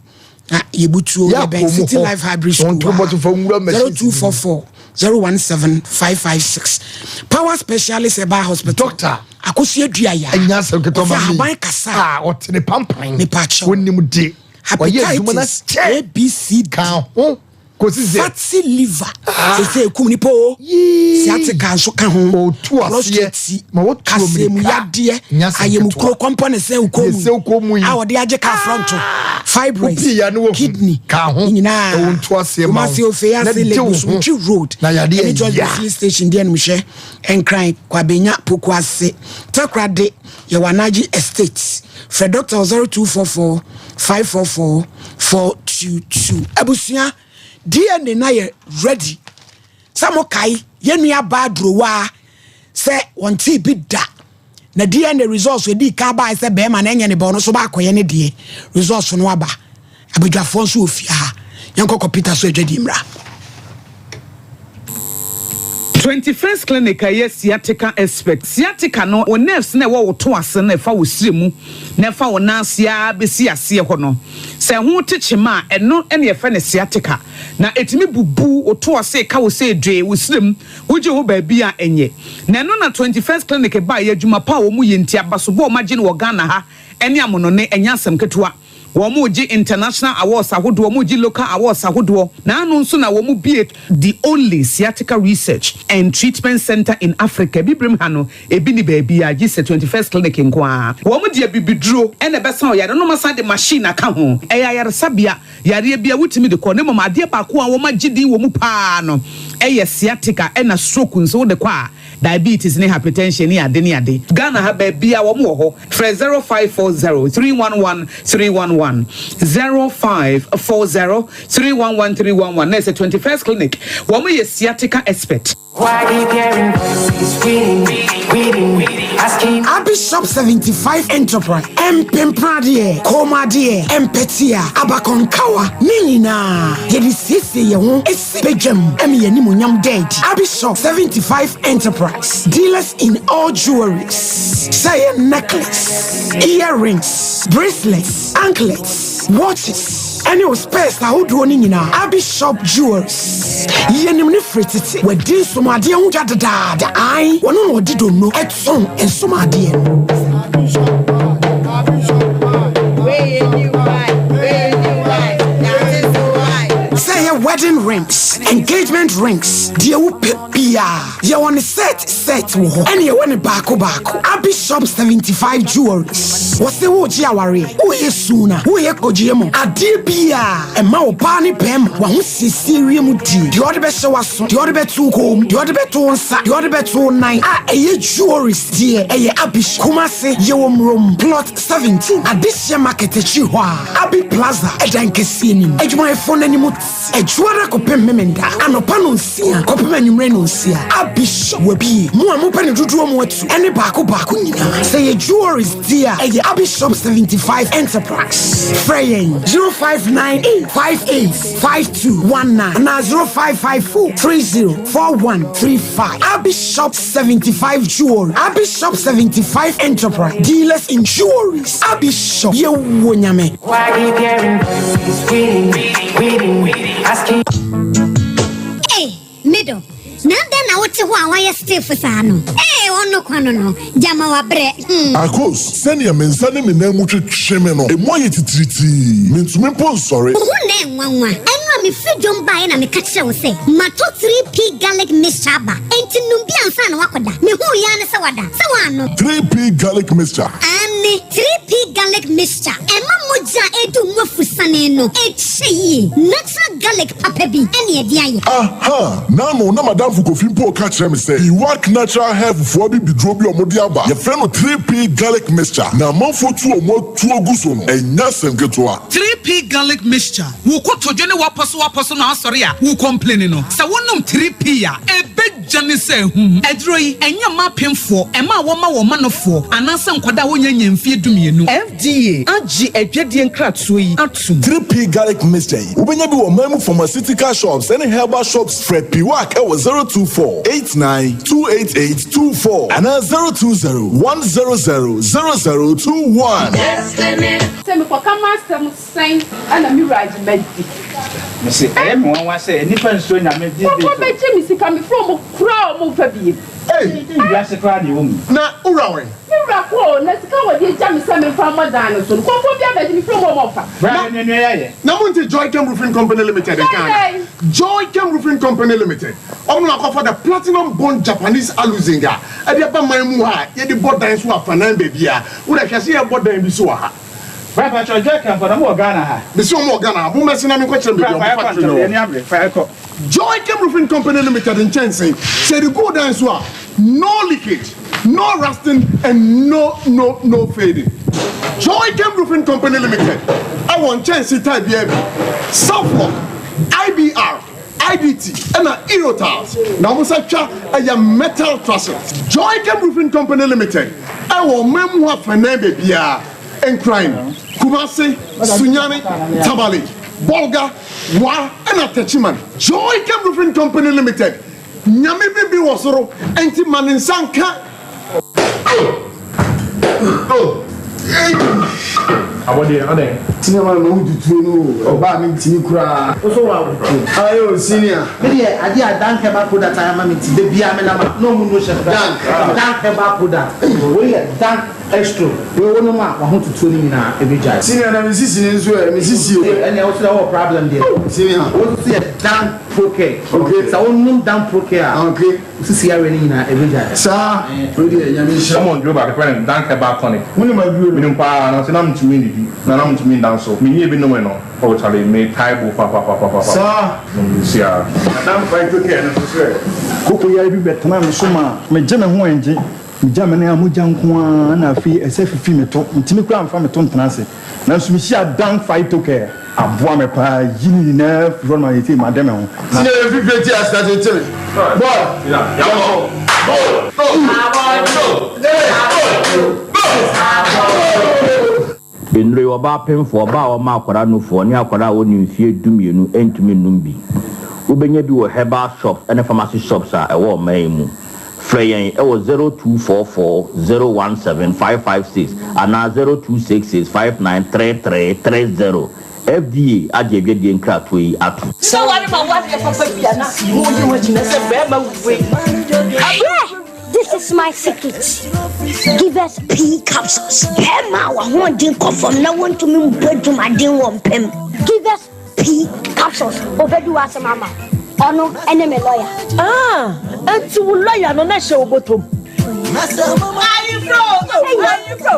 Na yɛbutuo Yɛ yɛbɛn akɔ mu City hɔ. Life Hybrid School. Wɔn to bɔtɔ fa nwura machines 0244 017 556. Power Specialist Herbal Hospital. Doctor. Akosua Duaya. Ɛnya asɛm ketewa Ɔfa ma me. ahaban kasa. Ah, ɔte ne pampan. Mepa kyɛw. Wonim de. Ɔyɛ adwuma na Hepatitis kyɛ. A B C D. Ka ho. Kɔsi sɛ. Fatty liver. Sese ekum nipa o. Yee. Sciatica nso ka ho. Otu aseɛ. Prostate. Ma wotu Kasemu amirika. yadeɛ. Nya asɛm Ayemukuro ketewa. kɔmpɔ ne sɛ okɔ mu. Yɛ sɛ okɔ mu yi. A wɔde agye ka front. Fibroids. Wopii ya ne wahu. Kidney. Ka ho. Ne nyinaa. Ɛwɔ nto aseɛ ma wo. Kumasi Ofe Na ase de wo Lagos ho. Mutwi Road. Na yadeɛ Ɛne George ya. filling station deɛ no hwɛ. Nkran Kwabenya Pokuase. Takoradi yɛwɔ Anaji Estate. Frɛ doctor 0244 544 422. Abusua DNA na yɛ ready. Sɛ mo kae yɛn nua baa durowa sɛ wɔn ti bi da. Na DNA results edi kan baa sɛ bɛrima na ɛnyɛ ne ba ɔno so baakɔyɛ ne deɛ results no aba. Abadwafoɔ nso wɔ fie ha. Yɛnkɔ kɔpita so adwa di mmra. 21st Clinic a ɛyɛ sciatica expert. Sciatica no, wo nerves na ɛwɔ wo to ase na ɛfa wo srɛ mu na ɛfa wo nan ase ara bɛsi aseɛ hɔ no. Sɛ ɛho te kyema a, ɛno na yɛfrɛ no sciatica. Na ɛtumi bubu wo to ase, ka wo sɛ dwee, wo srɛ mu, wogye wo baabi a ɛnyɛ. Na ɛno na 21st Clinic baeɛ, adwuma pa a wɔyɛ nti, abasobɔ a wɔagye no wɔ Ghana ha ne amonɔne, ɛnyɛ asɛm ketewa. Wɔregye international awards ahodoɔ, wɔregye local awards ahodoɔ. Naano nso na wɔbue the only sciatica research and treatment centre in Africa. Abibirem ha no, ebi nni baabiara gye sɛ 21st Clinic nko ara. Wɔde abibiduro na ɛbɛsa wo yareɛ na wɔasan de machine aka ho. Ɛyɛ ayaresabea, yareɛ biara wotumi de kɔ na mmom adeɛ baako a wɔagye din wɔ mu pa ara no yɛ sciatica ɛna stroke nso wode kɔ a, Diabetes ne hypertension ne ade ne ade. Ghana ha baabiaa wɔn wɔ hɔ. Frɛ 0540 311 311, 0540 311 311 na ɛsɛ 21st Clinic. Wɔn yɛ sciatica expert. Abishop 75 Enterprise, Mpempradeɛ, Kɔnmuadeɛ, Mpɛtea, Abakɔnkawa, ne nyinaa yɛde siesie yɛn ho si badwam ma yɛn animuonyam da adi. Abishop 75 Enterprise, dealers in all jewelries, sɛ ɛyɛ necklace, earrings, bracelets, anklets, watches, ɛne wo spares ahodoɔ no nyinaa. Abishop Jewelries, yɛnim no firi tete, wadi nsomadeɛ ho dwa dedaada, ae, wɔno na ɔde donno tɔn nsomadeɛ no. Sɛ ɛyɛ wedding rings, engagement rings, deɛ wopɛ biara, yɛwɔ ne set set wɔ hɔ, ɛne yɛwɔ ne baako baako. Abi Shop 75 Jewelries, wɔse woregye awareɛ, woreyɛ suna, woreyɛ kɔgyeɛ mu, adeɛ biara, ɛma ɔbaa ne bɛrima w'ahosiesie wie mu die, deɛ ɔde bɛhyɛ w'aso, deɛ ɔde bɛto wo kɔn mu, deɛ ɔde bɛto wo nsa, deɛ ɔde bɛto wo nan, a ɛyɛ jewelries deɛ, ɛyɛ Abi Shop. Kumasi, yɛwɔ Murom, Plot 17, Adehyeɛ Market akyiri hɔ a, Abi Plaza, ɛdan kɛseɛ no mu. Adwumayɛfoɔ no anim te. Adwuada kɔpem Memenda, anɔpa nonsia kɔpem anwummerɛ nonsia. Abi Shop wabue. Mo a mopɛ no dodoɔ mu atu ɛne baako baako nyinaa. Sɛ ɛyɛ jewelries deɛ a, ɛyɛ Abi Shop 75 Enterprise. Frɛ yɛn 0598 58 5219 anaa 0554 30 4135. Abi Shop 75 Jewelry, Abi Shop 75 Enterprise, dealers in jewelries. Abi Shop, yɛwɔ Nyame. Ei, me dɔ, na adɛn na wote hɔ a woayɛ stiff saa no? Ei, ɔno kwa no no, gyama wabrɛ, hmm. Akos, sɛnea me nsa ne me nan mu twetwe me no, emu ayɛ titiritii. Mintumi mpo nsɔre. Wo ho nnɛ nwanwa. Ɛno a mefiri dwom baeɛ na meka kyerɛɛ wo sɛ matɔ 3P garlic mixture aba. Enti nom bi ansa na woakɔda. Mehuu yi ara ne sɛ woada. Sɛ woannom. 3P garlic mixture. Aane, 3P garlic mixture. Ɛma mogya a ɛredi wo mu afusane no kyɛ yie. Natural garlic papa bi ne ɛde ayɛ. Aha! N'ano na m'adamfo Kofi mpo reka kyerɛ me sɛ Iwak Natural Health foɔ abibiduro bi a wɔde aba, yɛfrɛ no 3P Garlic Mixture, na amanfoɔ tu wɔn atuo gu so no, ɛnyɛ asɛm ketewa. 3P Garlic Mixture, Wo kotodwe ne w'apɔsowapɔso no asɔre a wo complaini no, sɛ wonom 3P a, ɛbɛ. gya ne sɛ ahum. Aduro yi, ɛnyɛ mma apemfoɔ, mmaa a wɔma wɔn manofoɔ, anaasɛ nkwadaa a wɔnnya nnya mfeɛ dumienu. FDA agye adwadie nkratoɔ yi atom. 3P Garlic Mixture yi, wobɛnya bi wɔ ɔman mu pharmaceutical shops ne herbal shops. Frɛ Piwak wɔ 024 89 288 24 anaa 020 100 0021. Sɛ mekɔka m'asɛm sɛn na me wura agye madi? Mese ɛyɛ me nwanwa sɛ nnipa nsuro Nyame these days o. Nkurɔfoɔ bɛgye me sika, mefrɛ wɔn koraa a wɔmfa biem. Ei! Dɛn wiase koraa na yɛwɔ mu yi? Na wo wura wɛn? Me wura kɔ o, na sika a wɔde agya me sɛ memfa mmɔ dan no so no, nkurɔfoɔ bi abɛgye, mefrɛ wɔn a wɔmfa. Bra yɛn nua yi ayɛ. Na monte Joychem Roofing Company Limited nka ana? Joychem Roofing Company Limited, wɔn na wɔakɔfa the Platinum Bond Japanese Aluzinc a ɛde aba man mu ha a yɛde bɔ dan so wɔ afanan baabiara. Wo deɛ hwɛ sɛ yɛrebɔ dan bi so wɔ ha. Bra pakyɛw Joychem fo na mo wɔ Ghana ha? Mese wɔn wɔ Ghana ha, mommɛse na menkɔkyerɛ mo baabi a Bra wɔn fa yɛkɔ factory no ntɛm, wɔ. yɛn ani abere, fa yɛkɔ. Joychem Roofing Company Limited nkyɛnsee, sɛ yɛde gu wo dan so a, no leakage, no rusting and no no no fading. Joychem Roofing Company Limited wɔ nkyɛnsee type biara bi, Southlock, IBR, IDT ɛna Eurotiles na wɔn nsa twa ɛyɛ metal trusses. Joychem Roofing Company Limited ɛwɔ ɔman mu afanan baabiara, Nkran, Kumasi, Sunyani, Tamale, Bolga, Wa ɛna Techiman. Joychem Roofing Company Limited, Nyame bi bi wɔ soro nti ma ne nsa nka. Abɔdeɛ adɛn? Senior man ma wo tutuo no o, ɔbaa me ntimi koraa. Wo so wa wo tuo. Aye o senior. Me deɛ adeɛ a Dank herbal product ayɛ ama me nti da biara me nam a na ɔmo nu hyɛ me Dank. Dank herbal product wei yɛ Dank Extro wei wo nom a wahotutuo no nyinaa ɛbɛgyae. Senior na me sisi no nso ɛ, me sisi o. Ɛnneɛ wo so deɛ wowɔ problem deɛ. Senior. Wo nso so yɛ Dank Procare. Okay. Sɛ wo nom Dank Procare a. Okay. Wo sisi yareɛ no nyinaa ɛbɛgyae. Saa, wei deɛ Nyame nhyira. Wɔn duro baako yɛfrɛ no Dank Herbal Tonic. Wonim aduro no? Menim paa, nanso na mentumi nnidi, na na mentumi nda nso. Menyɛɛ bi nomee no, oh charlie, metae bo papapapapa. Saa. Nom bi siaa. Na Dank Phyto-Care no nso sɛ. Koko yare bi bɛtenaa me so maa megye me ho angye. Megya me nan a mogya nko ara na afei ɛsɛ fifi me to. Mentumi koraa mfa me to ntena ase. Nanso mihyiaa Dan Phytocare. Aboa me paa yi ne nyinaa firi hɔ no ma seesei made me ho. Na. Senior yɛ fifire ti asena tete me boy yɛnkɔ go go go go. Nnuro yi, ɔbaa pemfoɔ, ɔbaa a ɔma akwadaa nufoɔ, ne akwadaa a ɔnni mfeɛ dumienu ntumi nnom bi. Wobɛnya bi wɔ herbal shops ne pharmacy shops a ɛwɔ ɔman yi mu. Frɛ yɛn wɔ 0244 017 556 anaa 0266 593330. FDA agye adwadie nkratoɔ yi atom. Sɛ ware ma wadeɛ papa bi a na wogye ho akyi na sɛ bɛrima wei. Abrɛ! This is my secret. Give us pea capsules. Bɛrima a w'ahoɔden kɔ fam na wontumi mbɔ adwumaden wɔ mpam. Give us pea capsules. Obedi w'asɛm ama wo. Ɔno ne me lawyer. Ah, enti wo lawyer no na ɛhyɛ wo bɔtɔ mu? Ayefro, ayefro.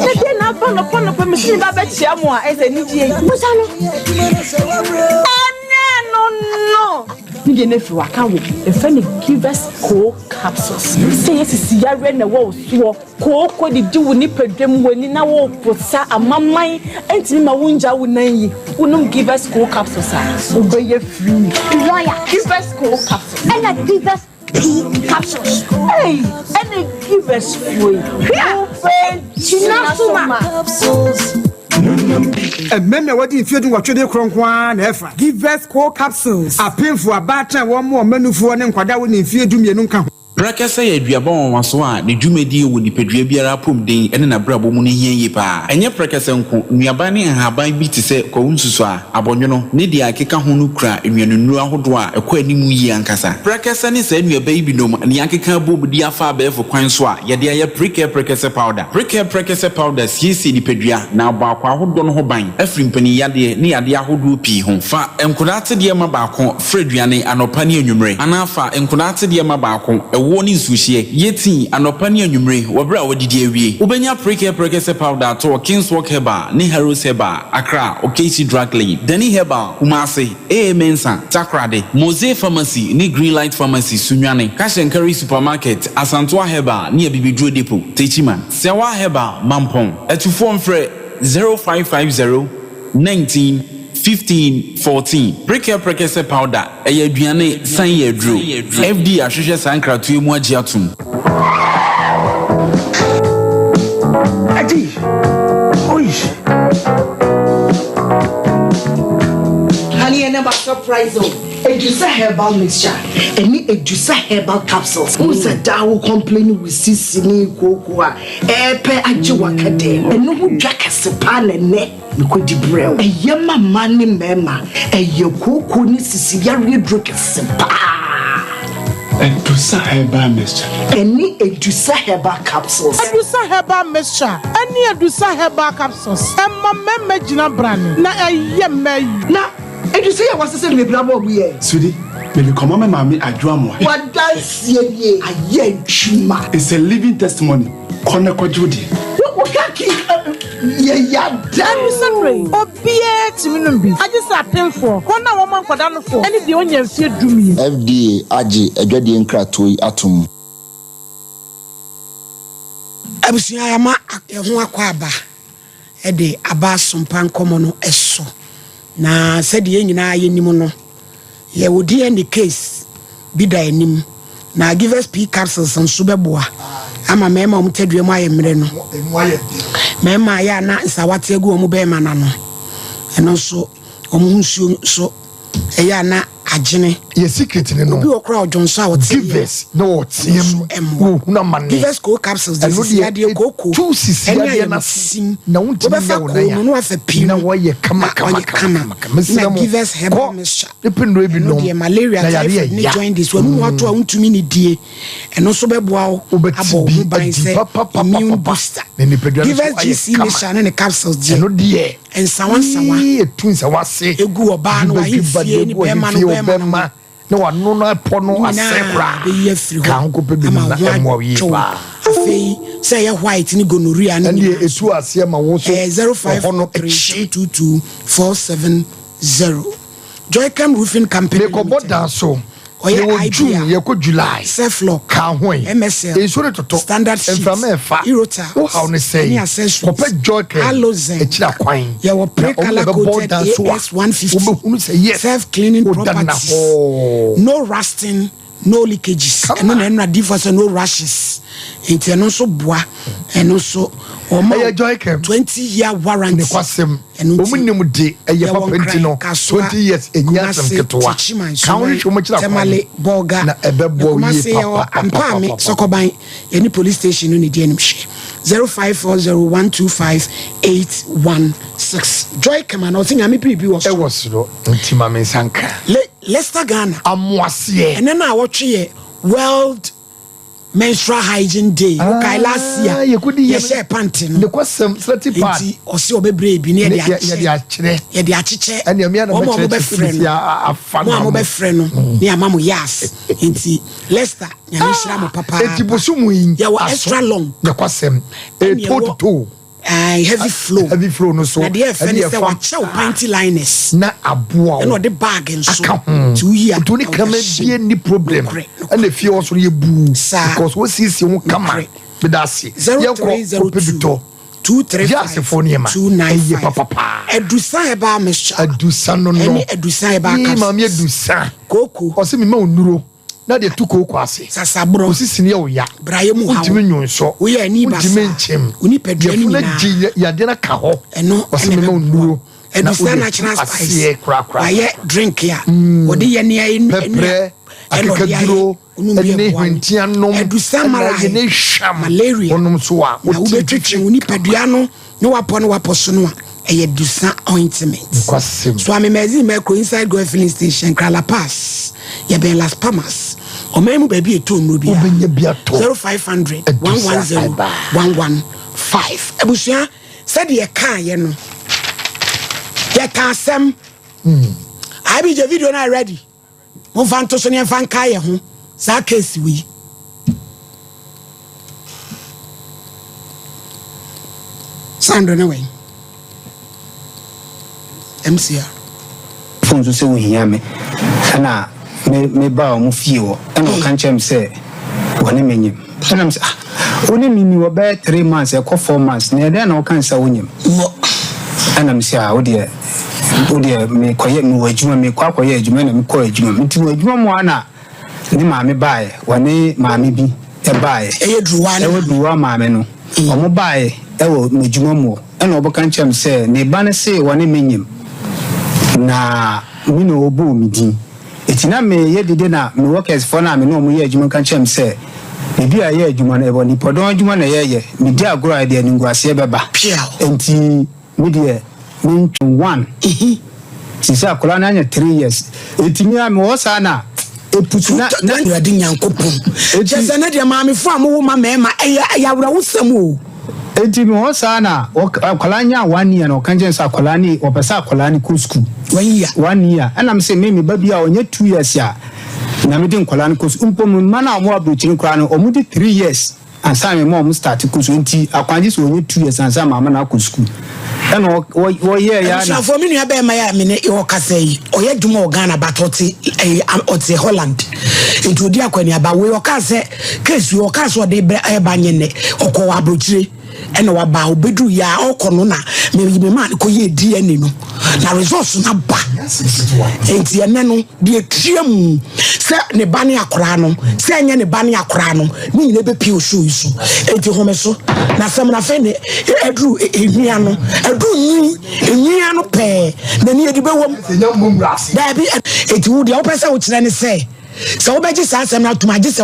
Sɛ deɛ na aba nɔpa nɔpa mesi me ba bɛkyia mo a ɛsɛ anigyeɛ yi. Busa no. Ɛnɛ no no. Ne deɛ no afiri waka wo yɛfrɛ no givers co capsules sɛ yɛ sisi yareɛ na ɛwɔ wo soɔ kooko didi wo nipadwam w'ani na wo posa amaman ɛntumi ma wo ngya wo nan yi wonom givers co capsules a wobɛyɛ free. Lawyer. Givers co capsules. Ɛna givers P capsules. Ei ɛne givers foɔ yi. Hwɛ! Wobɛgyina so ma. Mmarima a wɔadi mfeɛ dunwɔtwe de korɔ nko ara na ɛfa. Givers Co Capsules, Apemfo, abaatan a wɔmmoa wɔn mma nufoɔ ne nkwadaa a wɔnni mfeɛ dumienu nka ho. Prɛkɛsɛ yɛ aduaba nwanwaso a ne dwumadie wɔ nipadua biara apɔmuden ne n'abrabɔ mu no hia yie pa ara. Ɛnyɛ prɛkɛsɛ nko, nnuaba ne nhaban bi te sɛ kwawu nsusuaa, abɔnwono, ne deɛ ɛkeka ho no kura nnuanennuro ahodoɔ a ɛkɔ anim yie ankasa. Prɛkɛsɛ ne saa nnuaba yi binom na yɛakeka abom de afa abɛɛfo kwan so a yɛde ayɛ Prekɛ Prɛkɛsɛ Powder. Prekɛ Prɛkɛsɛ Powder siesie nipadua na abɔ akwaa ahodoɔ no ho ban afiri mpaninyadeɛ ne yadeɛ ahodoɔ pii ho. Fa nkwadaa atedeɛ ma baako fra aduane anɔpa ne anwummere anaa fa nkwadaa atedeɛ ma baako ɛwoɔ ne nsuohyeɛ yɛ tii anɔpa ne anwummere wɔ berɛ a woadidi awie. Wobɛnya Prekɛ Prɛkɛsɛ Powder atɔ wɔ Kingswalk Herbal ne Harrows Herbal. Accra, Okaisi Drug Lane, Danny Herbal, Kumasi, AA Mensah, Takoradi, Mose Pharmacy ne Greenlight Pharmacy, Sunyani, Cash and Carry Supermarket, Asantoa Herbal ne Abibiduro Depot, Techiman, Sewa Herbal, Mampong. Atufoɔ mfrɛ 0550 19. 15 14. Prekia Prekese Powder, ɛyɛ aduane, san yɛ aduro. FDA ahwehwɛ saa nkratoɔ yi mu agye atom. Agye, oish. Honey, ɛnɛ ma surprise o. Edusa herbal mixture ɛne Edusa herbal capsules. Wohu sɛ daa wo complain wo sisi ne kooko a ɛɛpɛ agye w'akadɛɛ no. Ɛno ho dwa kɛse paa na ɛnɛ mekɔdi brɛ wo. Ɛyɛ ma mmaa ne mmarima. Ɛyɛ kooko ne sisi yareɛ duro kɛse paa. Edusa herbal mixture. Ɛne Edusa herbal capsules. Edusa herbal mixture ɛne Edusa herbal capsules ɛma mmarima gyina brane na ɛyɛ mmaa yi. Na Ɛdu sɛ yɛ wasesa no bebree abɔ ɔmo yɛ. Sweetie, mede kɔma me maame Adwo Amoah. Wadanseɛ nie ayɛ adwuma. It's a living testimony, kɔ na kɔgye wo deɛ. Wo kaki yɛ yada. Ɛdu sɛ mmerɛ yi, obiara tumi nom bi, agye sɛ apemfoɔ, wɔn a wɔma nkwadaa nofoɔ, ne deɛ ɔnnya mfeɛ dumien. FDA agye adwadie nkratoɔ yi atom. Abusua yɛama yɛn ho akɔ aba de aba asompa nkɔmmɔ no so. Na sɛdeɛ yɛn nyinaa yɛnim no, yɛwɔ DNA case bi da anim, na Givers P capsules nso bɛboa ama mmarima a wɔn tadua mu ayɛ mmerɛ no. Mmarima a yɛ a na nsawate agu wɔn bɛrima no ano, ɛno nso wɔn ho nsuo nso ɛyɛ a na agyene. Yɛ secret ne no. Obi wɔ koraa ɔdwonsɔ a ɔte yɛ. Givers na ɔteam wɔhunu amane. Givers cold capsules de Ɛno sisi deɛ adeɛ kooko ɛtu sisi ɛne adeɛ no ase ayamsim. na wontumi Wobɛfa nyɛ wo koo nan no a na wafa pii na no wɔyɛ kama na kama ɔyɛ kama kama. kama. Mesrɛ Na mo Givers herbal kɔ mixture ne pɛ nnuro bi ɛno nom deɛ malaria na yareɛ typhoid ne ya. jaundice wɔn mu ato a wontumi ne die ɛno nso bɛboa wo Wobɛte abɔ wo bi ho ban adi sɛ papapapapa. immune booster. Na nipadua no Givers nso ayɛ GC kama. mixture ne ne capsules deɛ Ɛno deɛ nsawa nsawa Yee, etu nsawa ase. egu ɔbaa no Dwiba dwiba ahemfie deɛ ne egu bɛrima no ahemfie bɛrima no ɔbɛma na wano no ɛpɔ no ne asɛe nyinaa koraa. bɛyi afiri Ka hɔ ho kɔpɛ bi ama nom na wo ho ɛmmoa wo yie atwo wo. paa. Afei sɛ ɛyɛ white ne gonorrhea ne Ɛndeɛ nyinaa etu aseɛ ma wo nso ɛyɛ ɔhɔ no 0543 akyi. 222 470. Joycam Roofing Company Mekɔbɔ Limited. dan so. Ɔyɛ Yɛwɔ IBA. June, yɛkɔ July. Ceflock, Ka ho yi. MSL, Nsuo no totɔ. Standard Sheet, Mframa ɛfa. Eurotiles, Wo haw ne sɛn? ɛne accessories. Kɔpɛ Joycam Alozen. akyiri akwan. Yɛwɔ Na ɔmo na pre-color ɛbɛbɔ coated dan so a, AS150. wobɛhunu sɛ yes, Self-cleaning woda nna properties. hɔ. No rusting, no leakages. Ɛno na ɛno adiifoɔ sɛ no rashes. Nti ɛno nso boa. Ɛno nso wɔma Ɛyɛ Joycam. 20 year warranty. Ne kwasɛm. Ɛno nti Wɔn nim de ɛyɛ yɛwɔ papa nti Nkran, no Kasoa, 20 years ɛnyɛ asɛm Kumasi, ketewa. Techiman, Ka ho hwehwɛ wɔn akyiri akwan. Tamale, Bolga. Na ɛbɛboa wo yie Kumasi yɛwɔ Ampaame, papapapapapa. Sɔkɔban, yɛne police station no ne di anim hwɛ. 0540125816. Joy Kama na ɔsɛ nyame biribi wɔ soro. Ɛwɔ soro nti ma me nsa nka. Le Leicester Ghana. Amoaseɛ. Ɛnɛ no a wɔtwe yɛ World Menstrual Hygiene Day. Wokae last year yɛkɔdi yɛ yɛhyɛɛ pant no. Ne kwasɛm slati pad. Nti ɔse ɔbɛbrɛ bi ne yɛde Ne- yɛ- yɛde akyɛ. akyerɛ. Yɛde akyekyɛ. Ɛnea mmea na Wɔn a mɛkyerɛ mobɛfrɛ kyerɛ no. si a- afa Mo a no mo. mobɛfrɛ no ne ama mo yas. Nti Leicester nyame nhyira mo papaapa. Eti bosom yi Yɛwɔ aso. extra long. Ne kwasɛm. Ɛne Eto ɛwɔ- toto. Aye, heavy flow. Heavy flow no so. Na deɛ ɛfɛ ɛne ne sɛ ɛfa- wakyɛ wo panty liners. Na aboa wo. Ɛna ɔde bag nso. Aka ho. Nti woyi a. Nti wo ne na kraman wode ahyɛ bie mu. ni problem. Nokorɛ, Ɛna efie hɔ so no yɛ buu. Saa. Because wosiesie ho kama. Nokorɛ. Meda ase. Yɛnkɔ 0302 kɔpɛ bi tɔ. 235 Gye asefoɔ nneɛma. 295. Ɛyɛ papapaa. Adusa herbal mixture. Adusa no no. Ɛne adusa herbal Yee, capsules. maame adusa. Kooko. Ɔsɛ mi ma onuro. Na deɛ tu kooko ase. Sasaborɔ. Osisi ne yɛ o ya. Brayɛ mu haw. Wontumi nyonsɔ. Woyɛ ani basa. Wontumi nkyem. Wo nipadua no Yɛfunu nyinaa. gye yadeɛ no ka hɔ. Ɛno Ɔsɛ ɛna mi ma ɛbɛboa. onuro. Na Adusa wode tu natural spice. aseɛ korakora. Wayɛ drink a. Wɔde yɛ nea Pɛprɛ, ɛna ɔde ayɛ. akekaduro, Onum bi ɛne ɛboa wo. hwentia nom. Adusa ɛna mara yɛ ne hwam. Malaria. Wɔnom so a. Na wobɛtwitwi wo nipadua no ne wapɔ ne wapɔ so no a ɛyɛ dusa ointment. Nkwasɛm. So amemɛzi mɛkro inside goil filling station Krala Pass yɛbɛn Las Palmas ɔman mu baabi ɛtɔ nnuro biara. Wobɛnya bi atɔ. 0500 Adusa 110 herbal. 115. Abusua sɛdeɛ yɛkaeɛ no yɛka asɛm IBJ video no ready momfa nto so ne yɛmfa nka yɛ ho saa case wei sandro ne wɛn MCR phone so sɛ wohia me ɛna me mebaa ɔmo fie hɔ ɛna ɔka nkyerɛ me sɛ wɔne me nyim ɛna me sɛ ah wo ne me ni wɔbɛyɛ 3 months ɛkɔ 4 months na ɛdɛn na ɔka sɛ wonyim ɛna me sɛ ah wo deɛ Wo deɛ mekɔyɛ mewɔ adwuma mekɔ akɔyɛ adwuma na mekɔ adwuma mu. Nti wɔ adwuma mu a na ne maame baeɛ, wɔne maame bi baeɛ. Ɛyɛ Duruwa ne Ɛwɔ Duruwa maame no. Wɔn baeɛ ɛwɔ m'adwuma mu hɔ. Ɛna wɔbɛka nkyerɛ me sɛ ne ba no se wɔne me nyem na me na ɔbɔɔ me din. Enti na meyɛ dede na me workers foɔ no a me ne wɔn yɛ adwuma ka kyerɛɛ me sɛ baabi a yɛyɛ adwuma no ɛwɔ nnipadɔm adwuma na yɛyɛ, medi agorɔ a ɛde animguaseɛ bɛba. Enti me deɛ mentwe one. Seesei akwadaa no anya 3 years. Enti me a mewɔ hɔ saa na ɛpusu na na. Awurade Nyankopɔn. Kyerɛ sɛ ne deɛ maamefo a mowo ma mmarima ɛyɛ ɛyɛ awerɛhosɛm o. Enti mewɔ hɔ saa na akwadaa nyaa one year na ɔka kyerɛ me sɛ akwadaa no ɔpɛ sɛ akwadaa no kɔ sukuu. One year. One year. Ɛna me sɛ me me ba bi a ɔnyɛ 2 years a na mede nkwadaa no kɔ sukuu. Mpo me mma no a wɔwɔ aburokyire koraa no wɔn de 3 years ansa na me ma wɔn start kɔ sukuu. Nti akwangye sɛ ɔnyɛ 2 years ansa na maama no akɔ sukuu. Ɛna wɔyɛɛ ya na. Abusuafoɔ, me nua bɛrima yi a me ne ɔkasa yi, ɔyɛ adwuma wɔ Ghana but ɔte ɛyi ɔte Holland, nti odi akɔneaba. Wei ɔkaa sɛ case wei ɔkaa sɛ ɔde brɛ ɛba nyɛ nnɛ. Ɔkɔ wɔ aburokyire ɛna waba. Obeduru yɛ a ɔkɔ no na me maa no kɔ yɛ DNA no na results no aba. Nti ɛnɛ no deɛ tua mu sɛ ne ba ne akwaraa no sɛ ɛnyɛ ne ba ne akwaraa no ne nyinaa bɛpie osuo yi so. Nti home so na asɛm no afei ne ɛduru enwia no, ɛduru nwi enwia no pɛɛ n'ani edi bɛwɔ mu daabi. Eti wo deɛ wopɛ sɛ wokyerɛ ne sɛ wobɛgye saa asɛm no atom agye sɛ